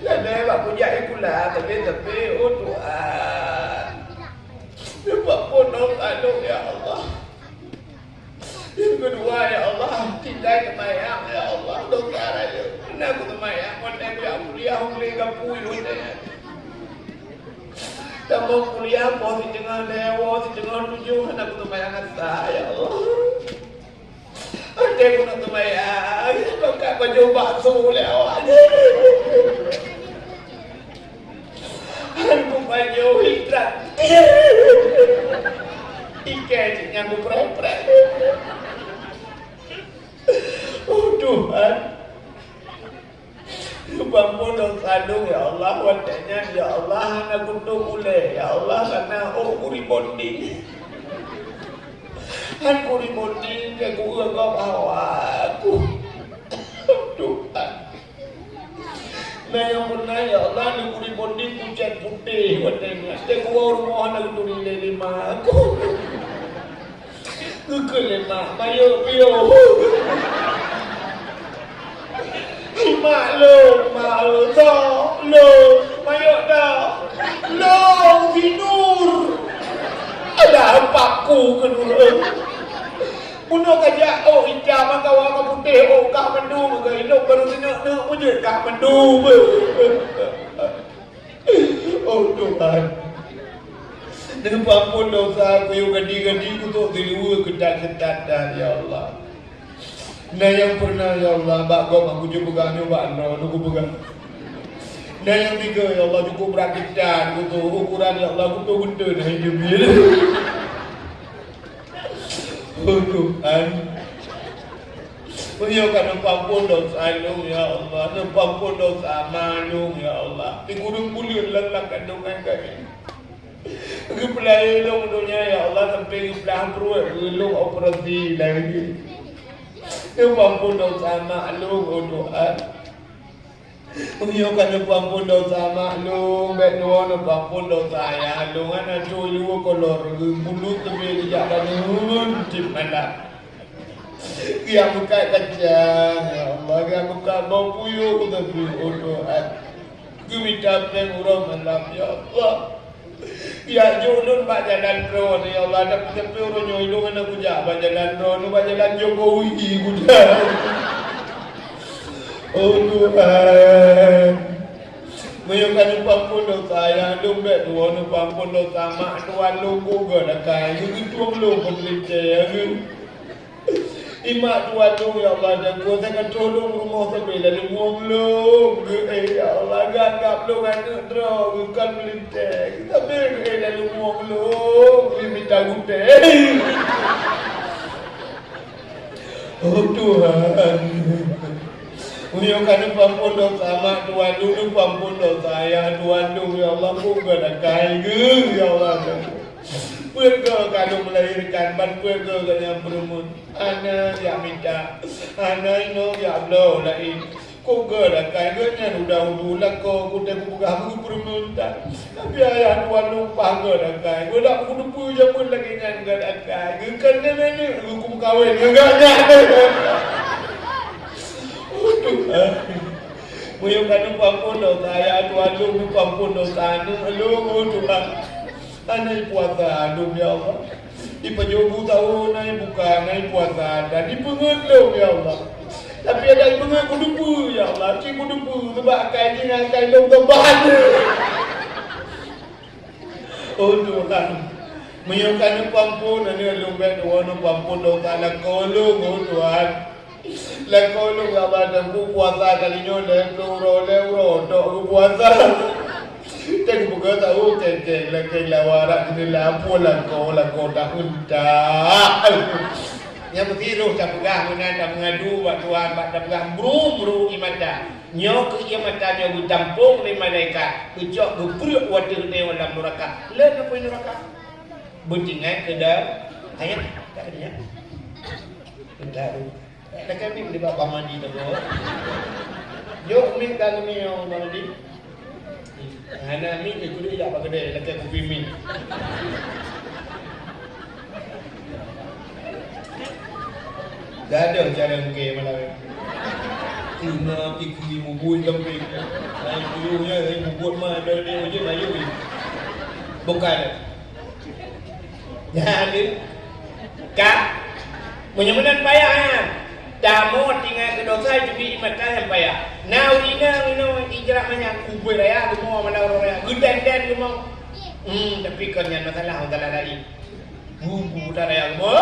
Ladai bak kujak sikula, tapi-tapi, oh Tuhan. Neupeuampôn dosa lôn, ya Allah. Nyang keudua, ya Allah, tinggai teumayang, ya Allah, dosa rayeuk. Hana kuteumayang, watèe kujak kuliah, ulèe gapui, watèe nyan. Tamong kuliah, poh siteungoh lhèe, woe siteungoh tujoh, hana kuteumayang asa, ya Allah. Até keuneuk teumayang, pakai bajèe bakso lé awak nyan. Han kupajoh hidrat. Iké cit nyang kupreh-preh. Oh, Tuhan. Neupeuampôn dosa lôn, ya Allah, watèe nyan, ya Allah, hana kuto ulèe, ya Allah, kana ôk kuribonding. Han kuribonding keu kueu gob hawa ku. Tuhan. Na nyang pernah, ya Allah, neukuribonding kucét putéh watèe nyan. Teuh kuwoe rumoh hana kuturi lé lé ma ku. Geukheun lé mak, "Mayok piôh." "Mak lôn, mak lôn, soe lôn, mayok dah lôn, si Nur." Ada paku keu Nur. Bunoe ka jak ôk itam, maka warna putéh ôk kah mandum, maka inong baru teuneuk-neuk mujeuet kah mandum. Oh Tuhan, neupeuampôn dosa kuyue gadi-gadi kutok diluwa keutat-keutat dan, ya Allah. Na nyang pernah, ya Allah, bak gob aku cuba peugah nyoe bak droe, aku peugah. Na nyang tiga, ya Allah, cukup brat keutat kutok ukuran, ya Allah, kutok beutôi na hidup dia. Oh Tuhan, meunyoe ka neupeuampôn dosa lôn, ya Allah, neupeuampôn dosa ma lôn, ya Allah. Di gureueng buleuen lam, lam kandungan kami. Geupeulahé lôn donya, ya Allah, sampai geupeulah pruet lôn operasi lagèe. Neupeuampôn dosa ma lôn, oh Tuhan. Meunyoe ka neupeuampôn dosa ma lôn, bèk tuwoe neupeuampôn dosa ayah lôn, hana tho iluwa kolor, bulut leubeh geujak baneuen cit malam. Geujak meukat kacang, ya Allah, geujak meukat boh puyôh, tapi, oh Tuhan, geumita péng uroe malam, ya Allah. Geujak jok lôn bak jalan droe, ya Allah, tapi, tapi uroe nyoe lôn hana kujak bak jalan droe, bak jalan Jokowi kujak. Oh Tuhan, meunyoe ka neupeuampôn dosa ayah lôn, bèk tuwoe neupeuampôn dosa mak tuan lôn, ku geudakai geutueng lôn keu peulintèe. Imak tuan lôn, ya Allah, jago, sangka tolong rumoh sabe laleueng lôn. Geu-, eh, ya Allah, geuanggab lôn aneuk droe, geukon meulintèe. Sabe geu-, eh, laleueng lôn, geumita gutèe. Oh, Tuhan. Meunyoe ka neupeuampôn dosa mak tuan lôn, neupeuampôn dosa ayah tuan lôn, ya Allah, buka dakai geu, ya Allah. Peuet goe ka lôn meulahirkan, ban peuet goe gobnyan peureumeun. Hana jak mita, hana inong jak bloe laén. Kok geudakai gobnyan udah udu lakoe, kutém kupeugah beupeureumeun that. Tapi ayah tuan lumpah geudakai, geudak kuteupeu jameun lagée nyan geudakai. Geukheun nenek geukumeukawen ngon gobnyan. Oh Tuhan, meunyoe ka neupeuampon dosa ayah tuan lôn, neupeuampon dosa aneuk lôn, oh Tuhan. Hana ipuasa lôn, ya Allah. Ipajoh bu sahô, na ibuka, na ipuasa, dan ipeungeut lôn, ya Allah. Tapi adak ipeungeut kuteupeu, ya Allah. Cit kuteupeu, sabab akai jih ngon akai lôn saban. Oh Tuhan, meunyoe ka neupeuampon aneuk lôn, bék tuwoe neupeuampon dosa lakoe lôn, oh Tuhan. Lakoe lôn haba teungku puasa kali nyoe lhèe ploh uroe, lhèe uroe tok geupuasa. Teuka geupeugah tahu keng-keng lakèe lawa rak jeunela amphon lakoe, lakoe tapeuntak. Nyang meusti roh tapeugah meunan tameungadu bak Tuhan, bak tapeugah bru-bru ié mata. Nyoe keuh ié mata nyoe geutampong lé malaikat, geucok geupreuek u ateueh nyoe lam nuraka. Lheueh neupoi nuraka. Beutingai keu da-, ayat, tak ada ya. Bentar. Eh, lakèe miet di bak Bang Madi tu, bro. Jok miet dan ni, oh, Bang Madi. Hana miet, dia kudu jak bak keudè, lakèe kupi miet. Gadoh cara engke malam ni. Ina pikir mubui lembik. Hai puyuhnya, hai mubut mah, dari dia uji bayu ni. Bukan. Nyan lé. Ka. Meunyoe meunan payah nyan. Tamu tinggai keu dosa, jeuet ié mata nyang payah. Na ureueng inong, inong ijrak manyak, ubé raya geumo, mana ureueng raya. Geudan-dan geumo. Hmm, tapi kon nyan masalah, masalah laén. Geumo, geumo raya geumo.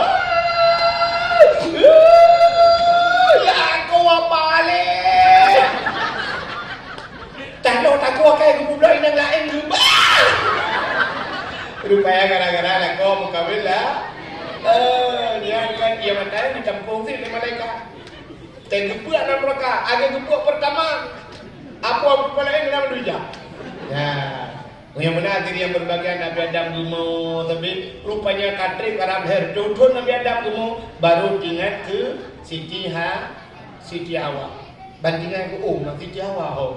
Ya, aku apa lé? Tanoh takue akai geupubloe inong laén geubah. Rupanya gara-gara lakoe meukawen lah. Eh, nyan kan ié mata ditampong cit lé malaikat. Teugeupeuek lam nuraka, akhé geupeuek peurtama. Apa-apa laén dalam dunia. Ya. Nyang meunan hadirin yang berbahagia, Nabi Adam geumo tapi rupanya ka trép karab lhèe reutôh thon Nabi Adam geumo, baru teuingat keu Siti Ha-, Siti Hawa. Ban teuingat keu, oh, na Siti Hawa ho.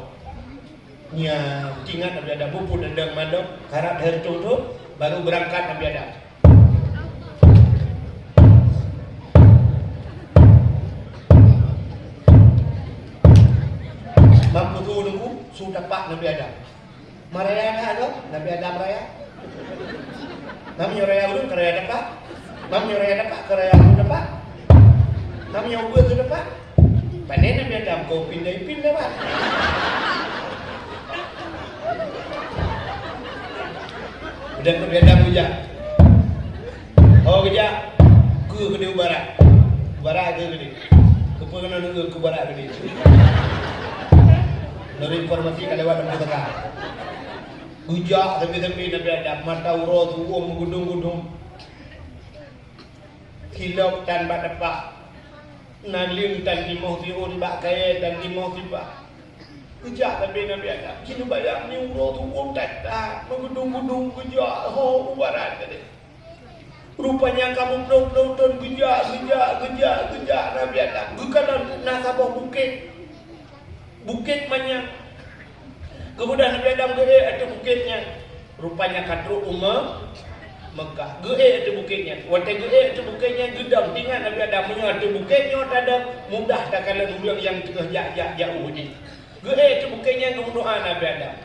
Nyan, teuingat Nabi Adam, muphom dendeng mandum, karab lhèe reutôh thon, baru beurangkat Nabi Adam. Mampôh su nunggu, su tapak Nabi Adam. Maraya na tu, Nabi Adam raya. Nam nyoe raya ulôn ka raya dapat. Nam nyoe raya dapat ka raya ulôn dapat. Nam nyoe ubeut tu dapat. Pane Nabi Adam keu pinda ipin dapat. Udah Nabi Adam geujak. Oh geujak. Keu keudeh u barat. U barat keu keudeh. Keupeue keunoe keu barat keudeh. Dari informasi ka lewat dalam kota. Geujak sambil-sambil Nabi Adam, mata uroe tuwöm meugudong-gudong. Kilok tan bak tepak. Naleueng tan limoh siôn bak kayèe tan limoh sibak. Geujak sambil Nabi Adam, jih neubayang nyoe uroe tuwöm that-that, meugudong-gudong geujak ho u barat keudeh. Rupanya ka meuploh-ploh thon geujak, geujak, geujak, geujak Nabi Adam. Geukalon na saboh bukét. Bukét manyang. Keumudian Nabi Adam geuék ateueh bukét nyan. Rupanya ka trok u Me-, Mekah. Geuék ateueh bukét nyan. Watèe geuék ateueh bukét nyan, geudong. Teuingat Nabi Adam, meunyoe ateueh bukét nyoe tadong, mudah takalon ureueng nyang teungoh jak-jak jak u Uhud. Geuék ateueh bukét nyan geumeudoa Nabi Adam.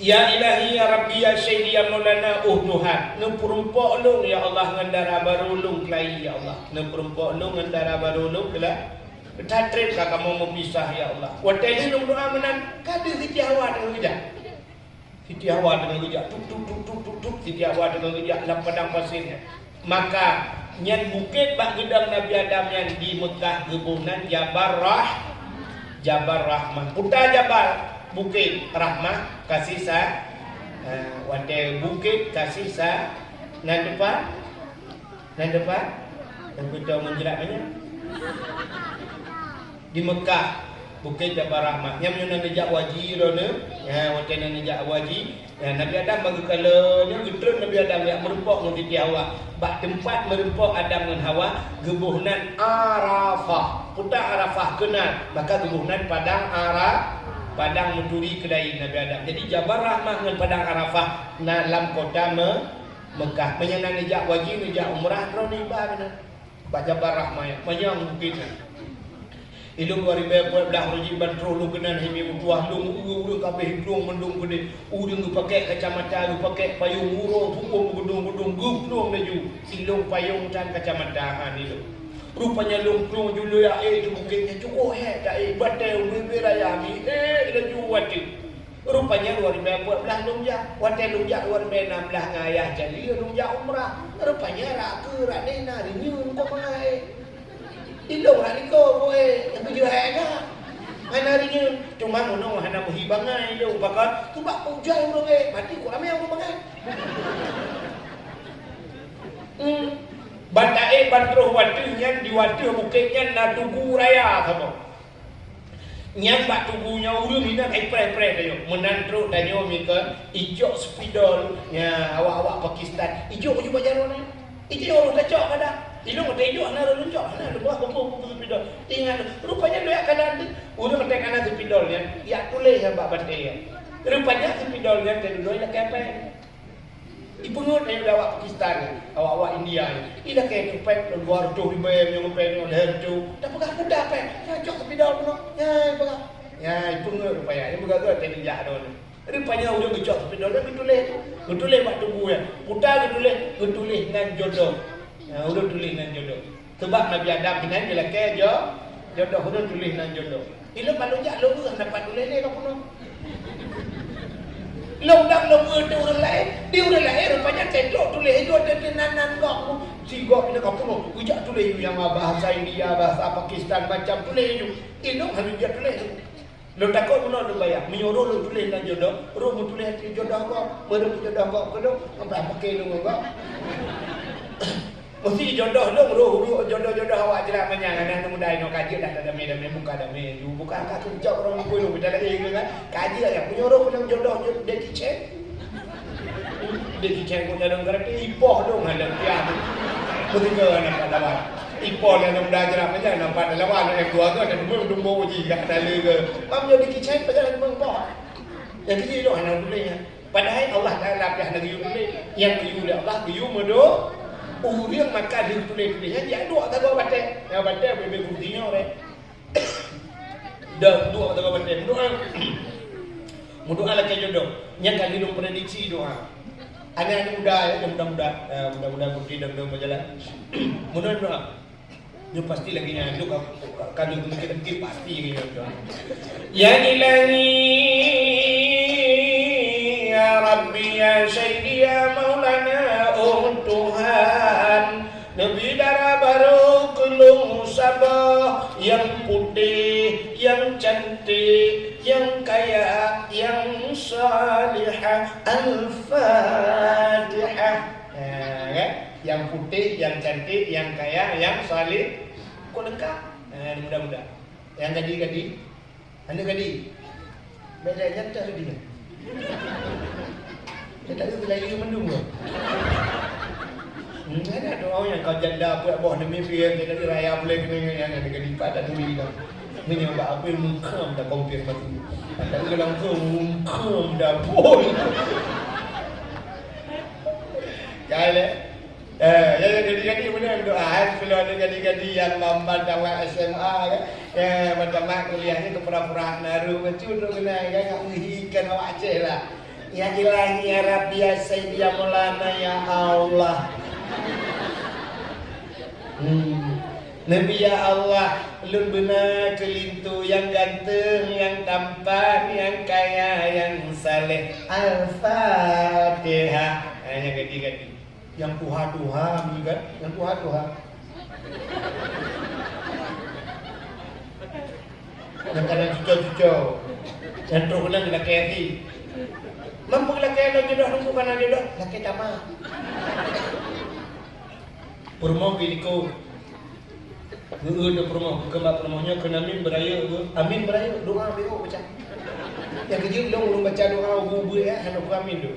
Ya Ilahi, ya Rabbi, ya Sayyidi, ya Maulana, oh Tuhan, neupeureumpok lôn, ya Allah, ngon dara barô lôn keulayi, ya Allah. Neupeureumpok lôn ngon dara barô lôn keula-, that trép ka kamoe meupisah, ya Allah. Watèe nyan lôn meudoa meunan, ka deuh Siti Hawa teungoh geujak. Siti Hawa teungoh geujak, tuk, tuk, tuk, tuk, tuk, tuk, Siti Hawa teungoh geujak lam padang pasir nyan. Maka, nyan bukét bak geudong Nabi Adam nyan di Mekah geuboh nan Jabal Rah-, Jabal Rahmah. Peue jabal, bukét, Rahmah, kasih sa-, ha, watèe bukét, kasih sa-, nan teumpat, nan teumpat, nan beutôi meunjerat nyan. Di Mekah, Bukét Jabal Rahmah. Nyan meunyoe na neujak u haji droeneuh, nyan watèe na neujak u haji, Nah, Nabi Adam bak geukalon nyoe geutreun Nabi Adam jak meureumpok ngon Siti Hawa. Bak teumpat meureumpok Adam ngon Hawa, geuboh nan Arafah. Peue ta Arafah keunan, maka geuboh nan Padang Ara-, Padang Meuturi keudai Nabi Adam. Jadi Jabal Rahmah ngon Padang Arafah na lam kota Me-, Meukah. Meunyoe na neujak haji, neujak umrah, droeneuh iba keunan. Bak Jabal Rahmah nyan, manyang bukét nyan. Ilôn dua ribèe peuet blah uroe jih ban troh lôn keunan, hai mi meutuah lôn, ureueng-ureueng ka abéh droe mandum keudéh. Ureueng geupakèk kacamata, geupakèk payông, uroe tuwoe meugeudong-geudong, geuplueng laju. Ilôn payông tan kacamata han ilôn. Rupanya lôn plueng ju lheueh aé di bukét nyan, cukôp hék aé, batèe ubé-ubé raya mi, ék laju watèe. Rupanya dua ribèe peuet blah lôn jak. Watèe lôn jak dua ribèe nam blah ngon ayah Jali lôn jak umrah. Rupanya rak keu rak neh na rinyeun kok mangat, eh. Ilôn rak likot, eh, nyang keujeuet hai na. Hana rinyeun. Cuma meunoe hana meuhi bangai ilôn. Pakon? Sabab peue jai ureueng, eh. Maté kok ramé ureueng bangai. Hmm. Ban taék ban troh watèe nyan di watèe bukét nyan na tugu raya saboh. Nyang bak tugu nyan ureueng inan ai preh-preh tanyoe. Meunan trok tanyoe meukeue ijok spidol, ya, awak-awak Pakistan. Ijok baju bak jaroe nyan. Ijok ureueng kacok kada. Ilôn watèe ijok hana lôn cok, hana lôn buah buku-buku spidol. Ingat, rupanya lôn jak kanan tu, ureueng watèe kanan spidol nyan, jak tuléh nyan bak batèe nyan. Rupanya spidol nyan teududoe lakèe pèng. Ipeungeut lé awak Pakistan nyan, awak-awak India nyan. Ilakèe tupèe dua reutôh ribèe, meunyoe pèng nyoe lhèe reutôh. Tapeugah peue ta pèng? Nyan cok spidol bunoe. Nyan ipeugah. Nyan ipeungeut rupanya. Nyan beugöt-göt teuh jak droeneuh. Rupanya ureueng geucok spidol nyan geutuléh. Geutuléh bak tugu nyan. Peue ta geutuléh, geutuléh nan jodoh. Nyan ureueng tuléh nan jodoh. Sabab Nabi Adam hinan geulakèe jo-, jodoh, ureueng tuléh nan jodoh. Ilôn ban lôn jak lôn hana pat tuléh lé ka bunoe. Lôn dang lôn teuh ureueng laén, di ureueng laén rupanya teuh tuléh laju teuh nan, nan gob. Si gob nyan ka bunoe, geujak tuléh laju nyang bahasa India, bahasa Pakistan, macam tuléh laju. Ilôn hana jak tuléh laju. Lôn takot bunoe lôn bayang. Meunyoe roh lôn tuléh nan jodoh, roh meutuléh ateueh jodoh gob. Meunyoe jodoh gob keu lôn, sampai pakè lôn ngon gob. Meusti jodoh lôn, roh, roh, jodoh-jodoh awak jeulah manyang. Aneuk muda inoe ka jeuet dah damé-damé, buka damé laju. Buka ka keucok ureueng lôn, lôn beda laén ke kan. Ka jeuet ya, meunyoe roh keuneuk jodoh, jodoh Jackie Chan. Dek cicém keu dalam karate, ipoh dong hana piah. Beutôi na pat lawan. Ipoh lé aneuk muda jeulah, manyang na pat lawan, eh, keluarga dan dumbong-dumbong uji gak tali ke. Mam nyoe dek cicém pajan dumbong poh. Nyang keuji lôn hana tuléh nyan. Padahai Allah Taala piah na geuyue tuléh. Nyang geuyue lé Allah geuyue meudo. Ureueng maka deuh tuléh-tuléh nyan, jak duek sagoe batèe. Nyang batèe bèbèe kursi nyoe reh. Dan duek atawa batèe meudoa. Meudoa lakèe jodoh. Nyan ka lheueh lôn prediksi doa. Aneuk-aneuk muda, ya, muda-muda, eh, muda-muda putri dan muda jalan. Meudoa, doa. Nyoe pasti lagèe nyan, tu ka, ka, ka lôn mikir-mikir pasti lagèe nyan doa. Ya Ilahi, ya Rabbi, ya Sayyidi, ya Maulana, oh Tuhan, Neubi dara barô keu lôn saboh, nyang putéh, nyang cantik, nyang kaya, nyang salihah. Al-Fatihah. Ha, kan? Nyang putéh, nyang cantik, nyang kaya, nyang salih. Kok leungkap? Ha, mudah-mudahan. Nyang gadih-gadih. Aneuk gadih. Bèk lé nyan teuh lé nyan. Nyan teuh lé nyan mandum nyoe. Hmm, ada tu orang nyang kau janda buet boh demi pian, dia tadi raya boleh kena nyan, nyan, nyan, nyan, nyan, nyan, nyan, bak apa mungkam dah konfirmasi. Tapi langsung mungkam dah boy. Kali. Eh, ya, ya, jadi-jadi beuna doa, eh, sebelum ada jadi-jadi yang lambat tamat S M A, kan? Ya, tamat kuliah ni ke pura-pura naru, bacut tu kena, kan? Nak menghikan awak Aceh lah. Ya Ilahi, ya Rabbi, ya Sayyidi, ya Maulana, ya Allah. Hmm. Nabi, ya Allah, lôn beuna keu linto nyang ganteng, nyang tampan, nyang kaya, nyang saleh. Al-Fatihah. Ha, nyang gadi-gadi. Nyang tuha-tuha, mi kan? Nyang tuha-tuha. Nyang kana cuco-cuco. Nyang trok keunan lakèe hati. Mampu lakèe lôn jodoh, nunggu kana jodoh, lakèe tamah. Peurumoh geuh likot. Geueu di peurumoh, geukheun bak peurumoh nyoe kheun amin beurayeuk, amin beurayeuk, doa beurayek baca. Nyang keujeuet lôn ulôn baca doa ubu-ubu ya, hana ku amin tu.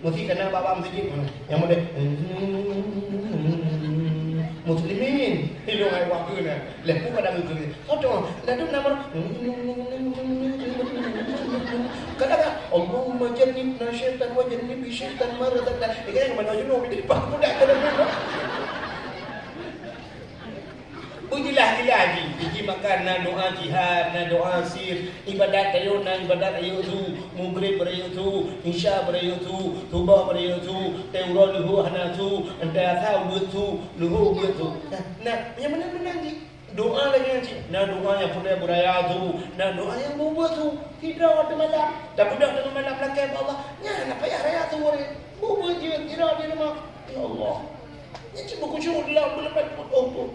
Mesti kena bak-bak meuseujid. Nyang model muslimin. Ilôn ai wak keu na. Leh pu kadang keu. Foto, ladum nama. Kadang, "Allahumma jannibna syaitan wa jannibi syaitan ma razaqtana." Ini kan mana junub ini, Pak, budak kena. Beujeulaih-jeulaih jih, jih makan na doa jihad, na doa sir, ibadat tanyoe na ibadat rayeuk su, mugreb rayeuk su, isya rayeuk su, subah rayeuk su, teuroe leuhô hana su, entah asa ubeut su, leuhô ubeut su. Nah, nah, nyang meunan-meunan jih. Doa lagèe nyan cit. Na doa nyang peureulèe beuraya su, na doa nyang beuet su. Sidroe teungoh malam, tabeudôh teungoh malam lakèe bak Allah. Nyan na payah raya su ureueng. Beuet jeuet sidroe di rumoh. Ya Allah. Nyan cit beukhusyuk di dalam buleuen buet Allah.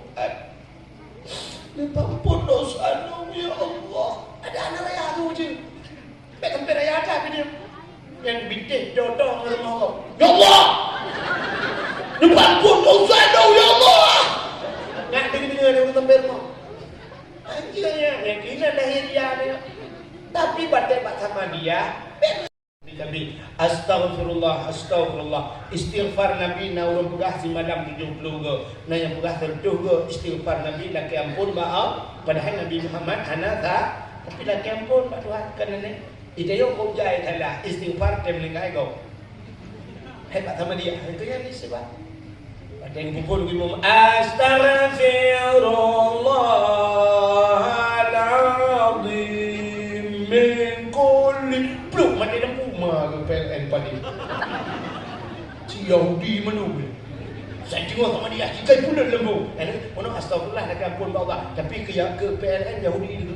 Neupeuampôn dosa lôn, ya Allah. Ada aneuk raya su jeuet. Bèk sampai raya that keu jeuet. Nyan bitéh dodo ngon rumoh gob. Ya Allah! Neupeuampôn dosa lôn, ya Allah! Nyan deungoe-deungoe ureueng sampai rumoh. Anjing nyan, nyan keunan lahé dia nyan. Tapi batèe bak sama dia, bèk Nabi, astaghfirullah, astaghfirullah. Istighfar Nabi na ureueng peugah simalam tujoh ploh go, na nyang peugah seratus go istighfar Nabi lakèe ampôn bak Allah. Padahai Nabi Muhammad hana sa, tapi lakèe ampôn bak Tuhan. Kan nyan, itayok kok jai salah, istighfar tem lingkai go. Hebat sama dia, itu yang istighfar. Watèe geupeuphon geuh imum, "Astaghfirullahalazim min kulli," pluk maté lampu, ma geuh P L N padé. Si Yahudi meunurot. Saya tengok sama dia, kita pun lembu. Eh, ono astagfirullah, nak ampun bak Allah. Tapi ke, ke P L N Yahudi itu.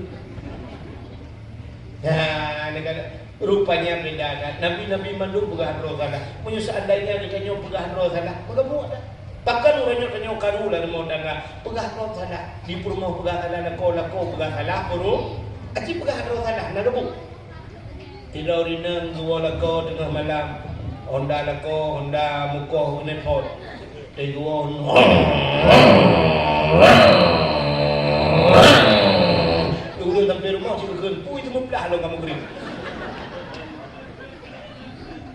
Nah, negara Rupanya beda that. Nabi-nabi mandum peugah droe salah. Meunyoe seandainya geutanyoe peugah droe salah, meugabuek that. Pakon uroe nyoe tanyoe karu lam rumoh tangga, peugah droe salah. Di peurumoh peugah salah, lakoe, lakoe peugah salah, peurumoh. Aci peugah droe salah, na gabuek. Sidroe ureueng inong geuwoe lakoe teungoh malam. Honda lakoe, Honda mukoh, keuneuk phon. Teguh. Ureueng sampai rumoh cit geukheun, "Pui teumeublah lôn kamoe keurim."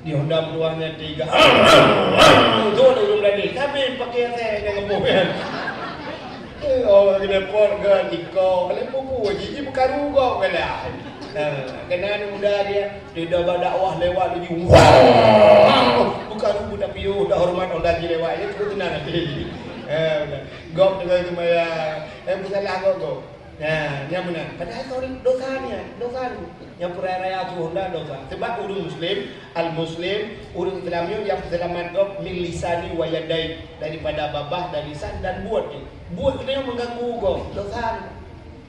Di Honda meutuah nyan tiga. Dua ureueng berani, tapi pakai asai dengan boh kan. Eh, orang kena pot kan, iko, kalau buku, jiji beukaru kau kan. Nah, kena ni muda dia. Di dah bak dakwah lewat laju. Wah! Bukan rubu tapi yo dah hormat orang lagi lewat ya, tu tenang hati. Eh, udah. Gop dengan semaya. Eh, bersalah gop gop. Nah, yang benar. Padahal sorry, dosa ni, dosa ni. Yang pura raya tu Honda dosa. Sebab urang muslim, al muslim, urang Islam ni yang selamat gop min lisani wa yadai, daripada babah dan lisan dan buat ni. Buat kita yang mengganggu gop, dosa ni.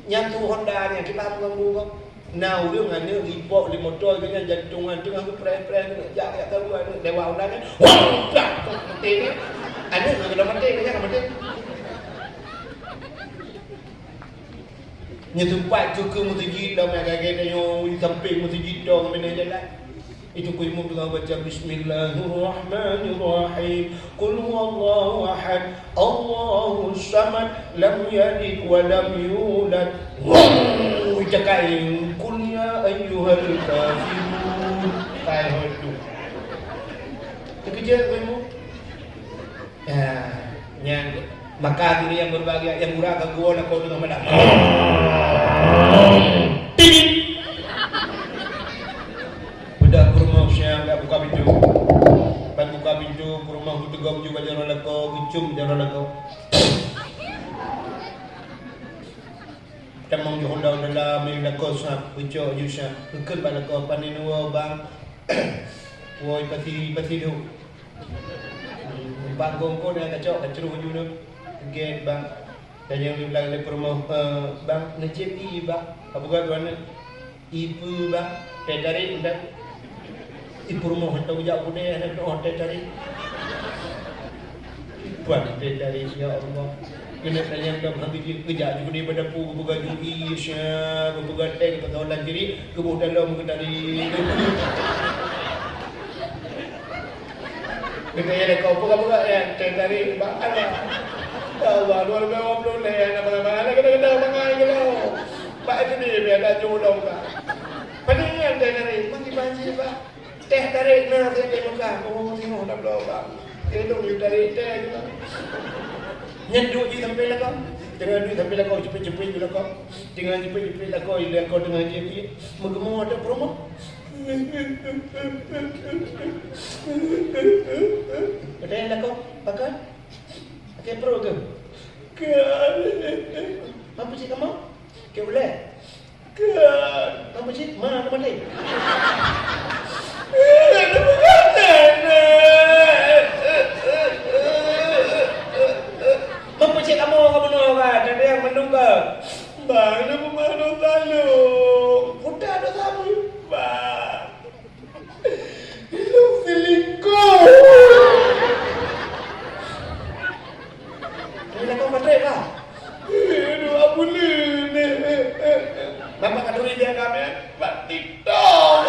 Nyang tu Honda ni, kita mengganggu gop. Na ureueng aneuk lipok lé moto geuh nyan jantung nyan teungoh geupreh-preh, jak jak karu aneuk lewat ulang nyan. Wah! Plah! Maté nyan. Aneuk nyan keuneuk maté, nyan maté. Nyan teumpat keu, keu meuseujid lam lagèe tanyoe di sampéng meuseujid dong bina jalan. Itu ku imum teungoh baca Bismillahirrahmanirrahim. Qul huwallahu ahad, Allahus samad, lam yalid wa lam yulad. Wong, cakap, "Qul ya ayyuhal kafirun." Tai hoi tu. Terkejut kamu. Ya, yang maka diri yang berbahagia, yang murah ke gua nak kau dengan malam. Tidit. Budak peurumoh siang dak buka pintu. Ban buka pintu, peurumoh geuteugom ju bak jaroe lakoe, geucum jaroe lakoe. Tamong ju honda dalam, lakoe sab, geucok ju sab. Geukheun bak lakoe, "Pane neuwoe, Bang?" "Woe pasi, pasi dum." Bang gongkon nyang kacok, kacruh ju nyoe. Gen, Bang. Tanyong di blang lé peurumoh, "Eh, Bang, neucép ie, Bang?" Ka peugah droeneuh, "Ie peue, Bang?" "Teh tarik, Bang." Ie peurumoh hantom jak u keudè, hana teu'oh teh tarik. Ipan teh tarik, ya Allah. Keuneuk tanyong dong hana jeuet, geujak ju keudè bak dapu, geupeugah ju ie, sya, geupeugah teh, geupeugah lam jirék, geuboh dalam geutarik. Geutanyong lé kau, "Peugah-peugah, eh, teh tarik, Bang?" "Ada." Ya Allah, dua ribu dua puluh lhèe, aneuk bangai-bangai, aneuk geuda-geuda bangai keudroe. Bak S D B ada jolong ka. Palingan teh dari, maki banci, Pak. Teh tarék na siat di Mekah. Oh, singoh dah bloe bang. Teuh lôn yue tarék teh juga. Nyan duek jih sampai lakoe. Teungoh duek sampai lakoe, jepit-jepit ju lakoe. Teungoh jepit-jepit lakoe, lakoe teungoh jeuet-jeuet. Meugeumè ateueh peurumoh. Padahai lakoe, pakon? Pakai pro ke? Kan. Mampu cit kamoe? Ke ulèe? Kan. Mampu cit? Ma, ka maté. Mampu cit kamoe ka bunoe ka, tapi nyang mandum ka. Bang, lu peumalu talu. Puta dosa mu, Bang. Ilôn selingkuh. Ini lakoe patrek, Pak. Aduh, abu lé. Nampak ka turi dia kami, Pak TikTok.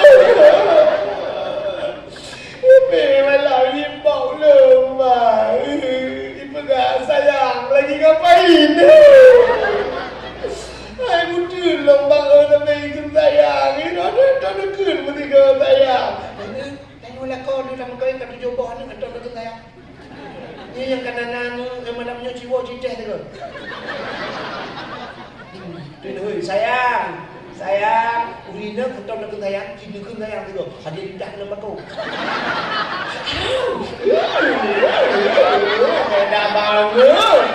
Ini malam ni bau lemak. Ipeugah sayang lagi ngapain? Hai, beutôi lôn bak, eh, sampai ikheun sayang. Ini ada, ada dekat meusigoe sayang. Tanyoe lakoe nyoe lam kawin ka tujoh boh aneuk, hantom lagèe sayang. Nyoe nyang ka na-na nyoe, eh, malam nyoe ciwoe citeh sigoe. Teuh, hoi, sayang, sayang, ureueng inong hantom lagèe sayang, ci neukheun sayang sigoe. Hana indah lam bako. Dah bangun.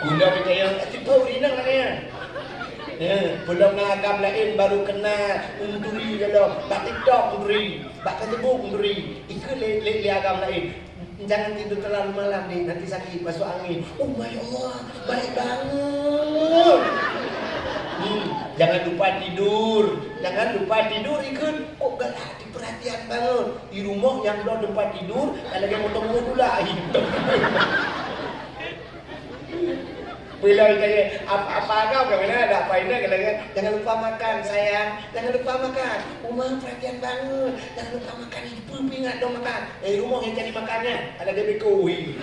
Guna percaya, tipu ureueng inong kan ya? Ya, peulom na agam laén barô keunal, meuturi lom, bak TikTok meuturi, bak Facebook meuturi, ikheun lé, lé, lé agam laén. Jangan tidur terlalu malam, Dek, nanti sakit, masuk angin. Oh my Allah, baik banget. Hmm, jangan lupa tidur, jangan lupa tidur, ikheun. Kok galak, diperhatian banget. Di rumoh nyang bloe teumpat tidur, ka lagèe motong-motong dula. Bila ditanya, "Ap-, apa agam?" Ka meunan, ada apa ini? Ka lagèe, "Jangan lupa makan, sayang. Jangan lupa makan. Uma perhatian banget. Jangan lupa makan. Ibu ingat dong makan." Eh, rumoh nyang jadi makannya. Ada dia beko, ui.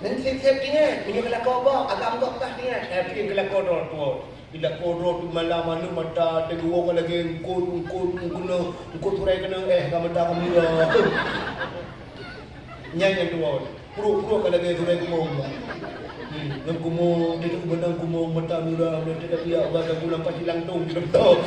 Dan siap-siap ingat, meunyoe keu lakoe gob, agam gob kah ingat. Eh, tapi keu lakoe droe tuwoe. Bila kodrot malam anu mata teuguwoe lagèe eungkot, eungkot, eungkot, eungkot turai keuneuk, eh, ka mata ka mira. Nyan nyang dua. Pruet-pruet ka lagèe turai kumong. Hmm, ngon kumong, teutuk beunang kumong, mata mira, meunan teuka piak, ubat ka bulan pati langtong, beutôi.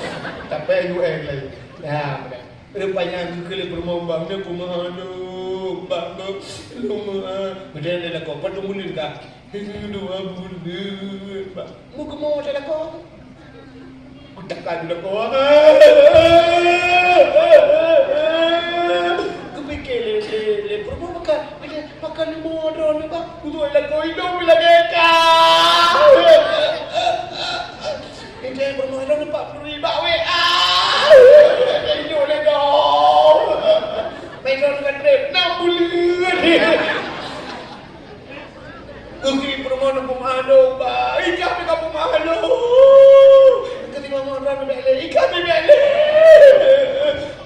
Tapi U N laén. Ya, beutôi. Rupanya geukheun lé peurumoh bang, "Nyoe kumaha nyoe, bang, nyoe, lôn meu'ah." Keudeh lé lakoe, "Pat teumuleueng ka?" "Dua buleuen, bang." Meugeumè lé lakoe. Kutak ka lé lakoe. Geupike lé, lé, lé peurumoh meukat, "Pakon leumo droeneuh, bang?" Beutôi lakoe, idong lagèe ka. Intai peurumoh lôn empat puluh ribu bak W A. Inyoe lé dong. Main lôn ka trép enam buleuen. Ui, peurumoh lôn peumalu, ba. Ika pih ka peumalu. Keutimang orang bèk lé, ika pih bèk lé.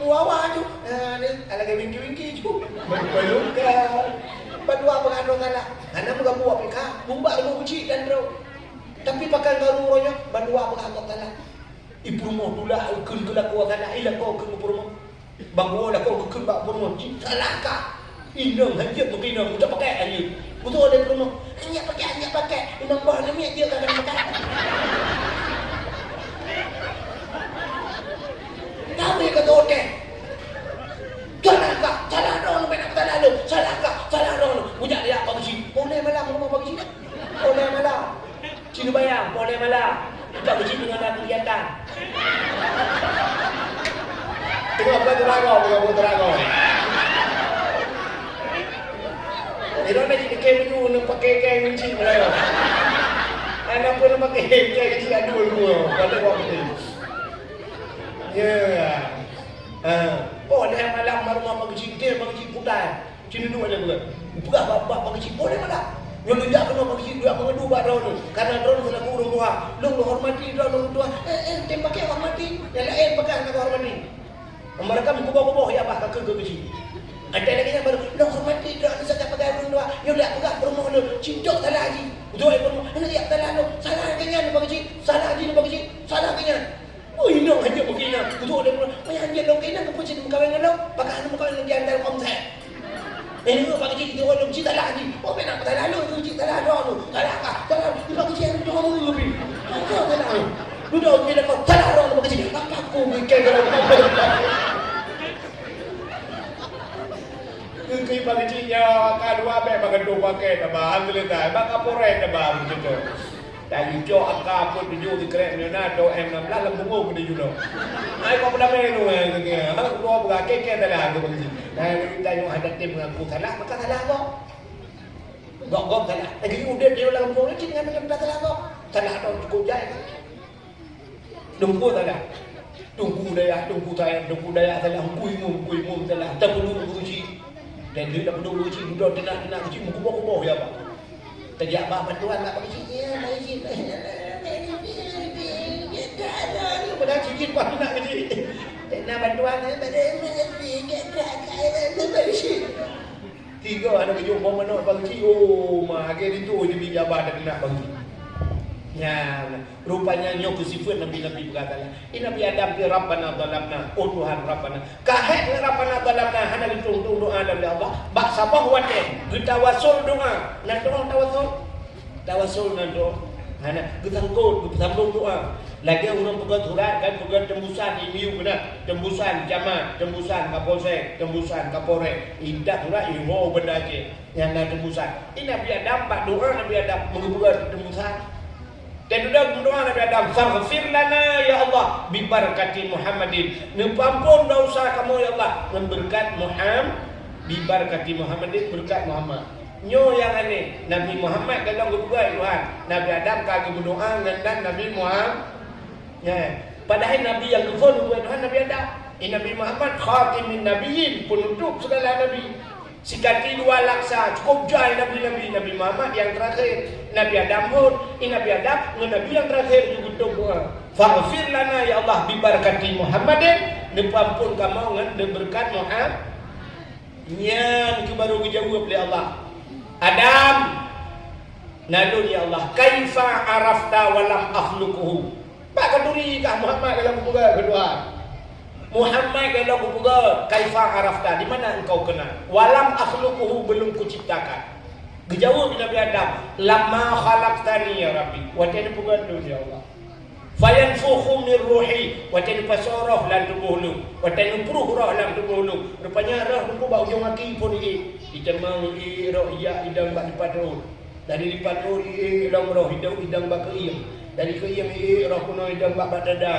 Wawa ju. Ah, ni, ala ke wingki-wingki ju. Meupeuruka. Bandua peugah droe salah. Hana meugabuek pih ka. Bumba rumoh uji dan droe. Tapi pakon karu uroe nyoe, bandua peugah Allah Taala. I peurumoh tulak kheun keu lakoe salah, i lakoe kheun keu peurumoh. Bang woe lakoe geukheun bak peurumoh, "Jih salah kah?" Inong hanjeuet meutinong, meuteupakèk hanjeuet. Beutôi lé peurumoh, "Hanjeuet pakèk, hanjeuet pakèk. Inong boh namiet jeuet ka keuneuk pakèk." Kami keu teuotéh. "Salah kah? Salah droeneuh, bèk na salah lôn. Salah kah? Salah droeneuh." Bujak dia Pak Geuchik. Poh lhèe malam rumoh Pak Geuchik. Poh lhèe malam. Ci neubayang, poh lhèe malam. Pak Geuchik teungoh na keugiatan. Teungoh buat teurangong, teungoh buat teurangong. Di lôn na cit dikém meunyoe neupaké kèe ngon cit meulayeue. Hana peue neupaké kèe ngon cit adul dua. Kata buat beutôi. Ya. Ha. Oh, lhèe malam baru Pak Geuchik, Pak Geuchik putai. Ci neuduek lé buleuen. Peugah bak, bak Pak Geuchik, "Boleh malam." Nyoe neujak keunoe Pak Geuchik, neujak meungeudue bak droeneuh. Karena droeneuh seulaku ureueng tuha. Lôn lôn hormati droeneuh ureueng tuha. Eh, eh, tem paké hormati. Nyang laén paké hormati. Mereka meukuboh-kuboh ya bah ka keu keu keuci. Ada lagi yang baru, "Lôn hormati droe saja pakai ureueng dua, nyoe dak peugah peurumoh lôn, cintok salah jih." Betul ai peurumoh, "Hana jak salah lôn, salah keu nyan Pak Keuci, salah jih Pak Keuci, salah keu nyan." Oh, inong hanya begina. Betul dia pun, "Payah dia lôn kena ke pun meukawen ngon lôn, pakah meukawen lôn di antara konsep." Eh, ni Pak Keuci, dia orang cit salah ni. Oh, payah nak salah lôn, tu cit salah droe tu. Salah kah? Salah. Ni Pak Keuci ada dua orang lebih. Kau salah. Dudoe keu lôn, salah droe Pak Keuci. Apa aku bikin kalau Keu Pak Keuci nyoe ka dua bèk bak keutua pakai taba, alhamdulillah, bak kaporet taba begitu. Dan icok angka pun tujoh sikrek meunyoe na, atau M enam belas lam pungo pun tujoh lom. Ai kok peudamé tu, eh, keu dia. Ha, dua beurangkat keu salah keu Pak Keuci. Dan tanyoe hadapi mengaku salah, maka salah kok. Gok-gok salah. Lagi udép dia lam pungo cit dengan macam salah kok. Salah tu cukup jai. Teungku salah. Teungku dayah, teungku sayang, teungku dayah salah, teungku imum, teungku imum salah. Tapeuduek ureueng chik. Dan lheueh tapeuduek ureueng chik, dudoe teunak-teunak ureueng chik, meukuboh-kuboh ya, Pak. Tajak ba bantuan bak ureueng chik, ya, ureueng chik. Padahal cicit bak teunak ureueng chik. Teunak bantuan, ya, pada ureueng chik. Tiga aneuk geujok boh manok Bang Ji, oh, ma, lagèe ditu jibi jabah dan keunak Bang Ji. Nyan, rupanya nyoe keu sifeut nabi-nabi peugah salah. Di Nabi Adam keu Rabbana zalamna, oh Tuhan Rabbana. Ka hék ngon Rabbana zalamna, hana geutueng-tueng doa lom lé Allah. Bak saboh watèe, geutawasul doa. Na doa tawasul? Tawasul nan droe. Hana, geusangkot, geusambong doa. Lagèe ureueng peugöt surat kan, peugöt tembusan I M U keunan, tembusan camat, tembusan kapolsek, tembusan kapolres. Intat surat iho banda jih. Nyan na tembusan. Di Nabi Adam, bak doa Nabi Adam, meugeupeugöt tembusan. Dan udah berdoa Nabi Adam, "Faghfir lana ya Allah, bi barakati Muhammadin." Neupeuampon dosa kamoe ya Allah, ngon beureukat Muham-, bi barakati Muhammadin, beureukat Muhammad. Nyoe nyang aneh, Nabi Muhammad ka lheueh geupeugah lé Tuhan, Nabi Adam ka geumeudoa ngon nan Nabi Muhammad. Nyan. Padahai Nabi nyang geuphon geupeugah Tuhan Nabi Adam. Di Nabi Muhammad khatimin nabiyyin, penutup segala nabi. Sikati dua laksa, cukup jai nabi-nabi. Nabi Muhammad nyang teurakhir. Nabi Adam phon, di Nabi Adam ngon Nabi nyang teurakhir geutôb doa. Faghfir lana ya Allah bi barakati Muhammadin, neupeuampon kamoe ngon beureukat Muhammad. Nyan keuh baru geujaweueb lé Allah, "Adam, na lôn ya Allah, kaifa arafta wa lam akhluquhu?" Bak khanduri kah Muhammad ka lheueh geupeugah keu Tuhan. Muhammad ka lheueh geupeugah, "Kaifa arafta, di mana engkau kenal? Wa lam akhluquhu, belum kuciptakan." Geujaweueb Nabi Adam, "Lamma khalaqtani ya Rabbi." Watèe neupeugöt lôn ya Allah. "Fayanfukhu min ruhi," watèe neupasoe roh lam tuboh lôn, watèe neupruh roh lam tuboh lôn. Rupanya roh teungku bak ujong aki phon iék. Itamong iék roh ijak idong bak dipat rhot. Dari dipat rhot iék lom roh idong, idong bak keuieng. Dari keuieng iék roh keunoe idong bak, bak dada.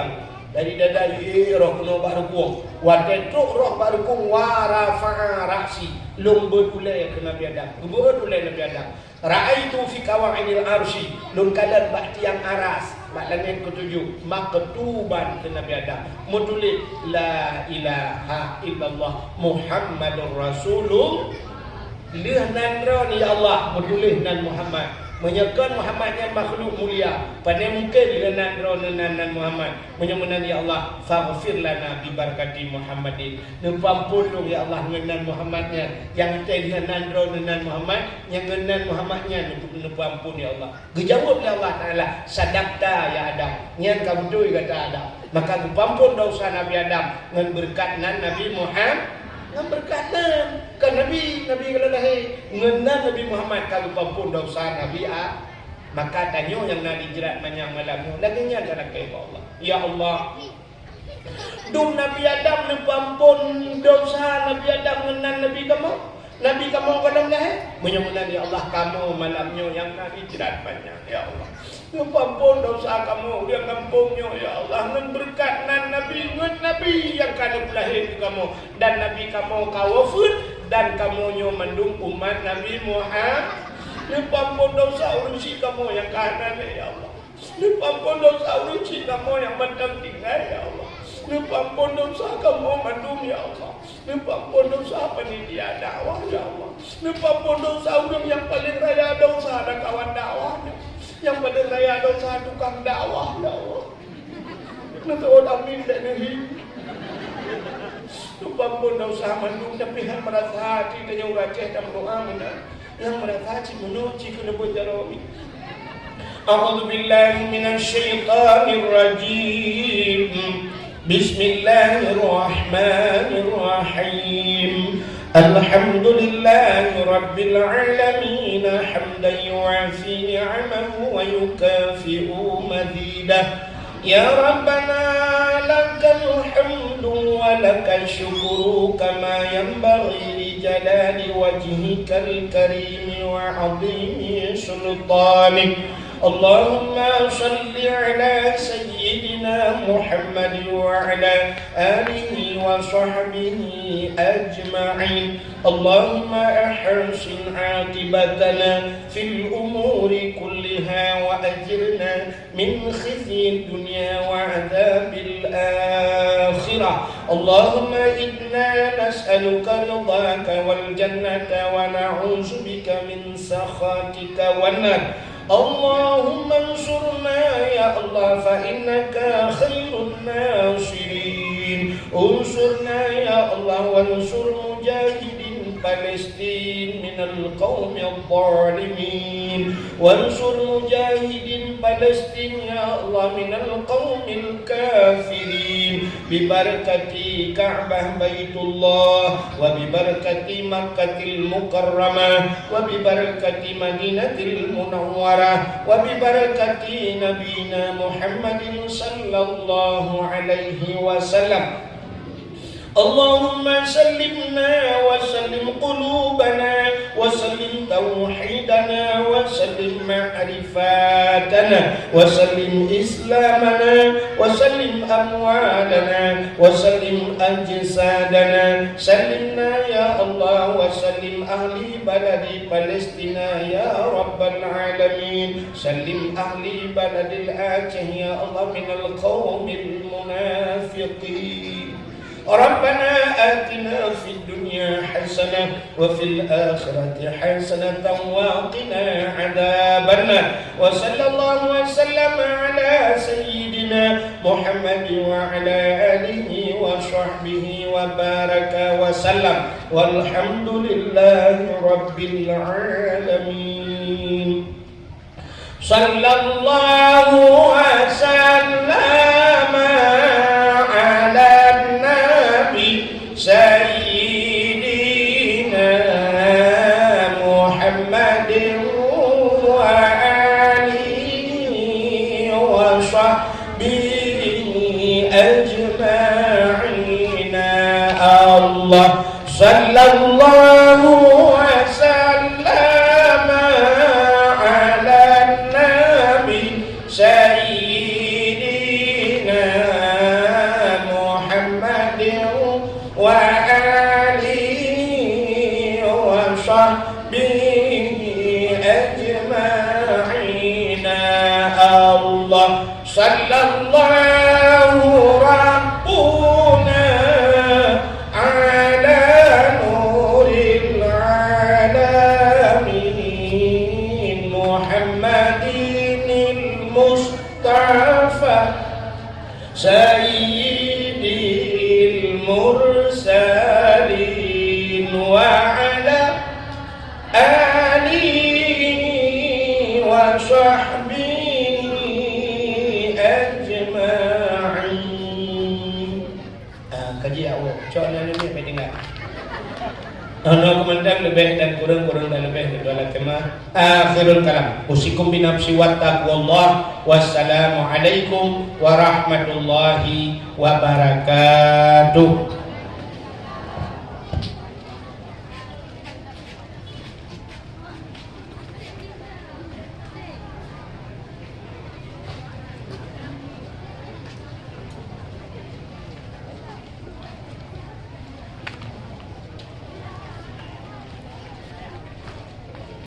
Dari dada iék roh keunoe bak rukung. Watèe trok roh bak rukung, wa rafa'a ra'si, lôn beuet ulèe keu Nabi Adam. Geubeuet ulèe Nabi Adam. Ra'aitu fi qawa'idil arsy, lôn kalon bak tiang aras, bak langèt keutujoh, maktuban keu Nabi Adam, meutuléh, "La ilaha illallah Muhammadur Rasulullah." Lheueh nan droeneuh, ya Allah, meutuléh nan Muhammad. Meunyoe kon Muhammad nyan makhluk mulia, pane mungken lheueh nan droeneuh nan, nan Muhammad. Meunyoe meunan, ya Allah, faghfir lana bi barakati Muhammadin. Neupeuampon lôn, ya Allah, ngon nan Muhammad nyan. Nyang teuh lheueh nan droeneuh nan Muhammad, nyang ngon nan Muhammad nyan neupeu-, neupeuampon, ya Allah. Geujaweueb lé Allah Taala, "Sadaqta ya Adam." Nyan ka beutôi gata Adam. Maka geupeuampon dosa Nabi Adam ngon beureukat nan Nabi Muhammad, ngon beureukat nan. Kan Nabi, Nabi ka lheueh lahé, ngon nan Nabi Muhammad ka geupeuampon dosa Nabi A-, maka tanyoe nyang na di jrat manyang malam nyoe, lagèe nyan talakèe bak Allah. Ya Allah, dum Nabi Adam neupeuampon dosa Nabi Adam ngon nan Nabi kamoe. Nabi kamoe gohlom lahé. Meunyoe meunan, ya Allah, kamoe malam nyoe nyang na di jrat manyang, ya Allah. Neupeuampon dosa kamoe ureueng gampông nyoe, ya Allah, ngon beureukat nan Nabi, ngon Nabi nyang ka neupeureulahé keu kamoe, dan Nabi kamoe ka wafeuet, dan kamoe nyoe mandum umat Nabi Muhammad. Neupeuampon dosa ureueng chik kamoe nyang ka hana lé, ya Allah. Neupeuampon dosa ureueng chik kamoe nyang mantong tinggai, ya Allah. Neupeuampon dosa kamoe mandum, ya Allah. Neupeuampon dosa panitia dakwah, ya Allah. Neupeuampon dosa ureueng nyang paleng raya dosa dan kawan dakwah nyoe. Nyang paleng raya dosa tukang dakwah, ya Allah. Neuteuôt amin dan neuhi. Walaupun dosa mandum, tapi hana meurasa hati tanyoe ureueng Aceh tameudoa meunan. Nyang meurasa cit meunoe cit keuneuk beujaroe. A'udzubillahi minasyaitonirrajim. Bismillahirrahmanirrahim. Alhamdulillahi rabbil alamin, hamdan yuwafi ni'amahu wa yukafi'u mazidah. Ya Rabbana, lakal hamdu wa lakasy syukru kama yanbaghi li jalali wajhikal karimi wa 'azimi sultanik. Allahumma shalli ala sayyidina Muhammad wa ala alihi wa sahbihi ajma'in. Allahumma ahsin 'aqibatana fil umuri kulliha wa ajirna min khizyid dunya wa 'adzabil akhirah. Allahumma inna nas'aluka ridhaka wal jannata wa na'udzubika min sakhatika wan nar. Allahumma ansurna ya Allah fa innaka khairun nasirin. Unsurna ya Allah wansur mujahidin Palestin minal qaumidh dhalimin. Wansur mujahidin Palestin ya Allah minal qaumil kafirin. Bibarakati Ka'bah Baitullah, wa bibarakati Makkatil Mukarramah, wa bibarakati Madinatil Munawwarah, wa bibarakati Nabina Muhammadin sallallahu alaihi wasallam. Allahumma sallimna wa sallim qulubana wa sallim tauhidana wa sallim ma'rifatana wa sallim islamana wa sallim amwalana wa sallim ajsadana. Sallimna ya Allah wa sallim ahli baladi Palestina ya Rabbal alamin. Sallim ahli baladil Aceh ya Allah minal qaumil munafiqin. Rabbana atina fid dunya hasanah wa fil akhirati hasanatan wa qina adzabannar. Wa sallallahu wa sallama ala sayyidina Muhammad wa ala alihi wa sahbihi wa baraka wa sallam. Walhamdulillahi rabbil alamin. Sallallahu wa sallama ala nabi sayyidina Muhammadin wa alihi wa sahbihi ajma'in. Allah Sallallahu wa sallama ala nabi sayyidina Muhammadin wa alihi wa sahbihi ajma'in. Allah Sallallahu Rabbuna ala nuril alamin Muhammadinil Mustafa sayyidil mursalin wa ala alihi wa sahbihi ajma'in. Ah, kaji awak. Cok na ni, ni, ni, dengar. Hana keumantang leubeh dan kureueng, kureueng dan leubeh, keudua lakée meu'ah. Akhirul kalam. Usikum binafsi wa taqwallah. Wassalamualaikum warahmatullahi wabarakatuh.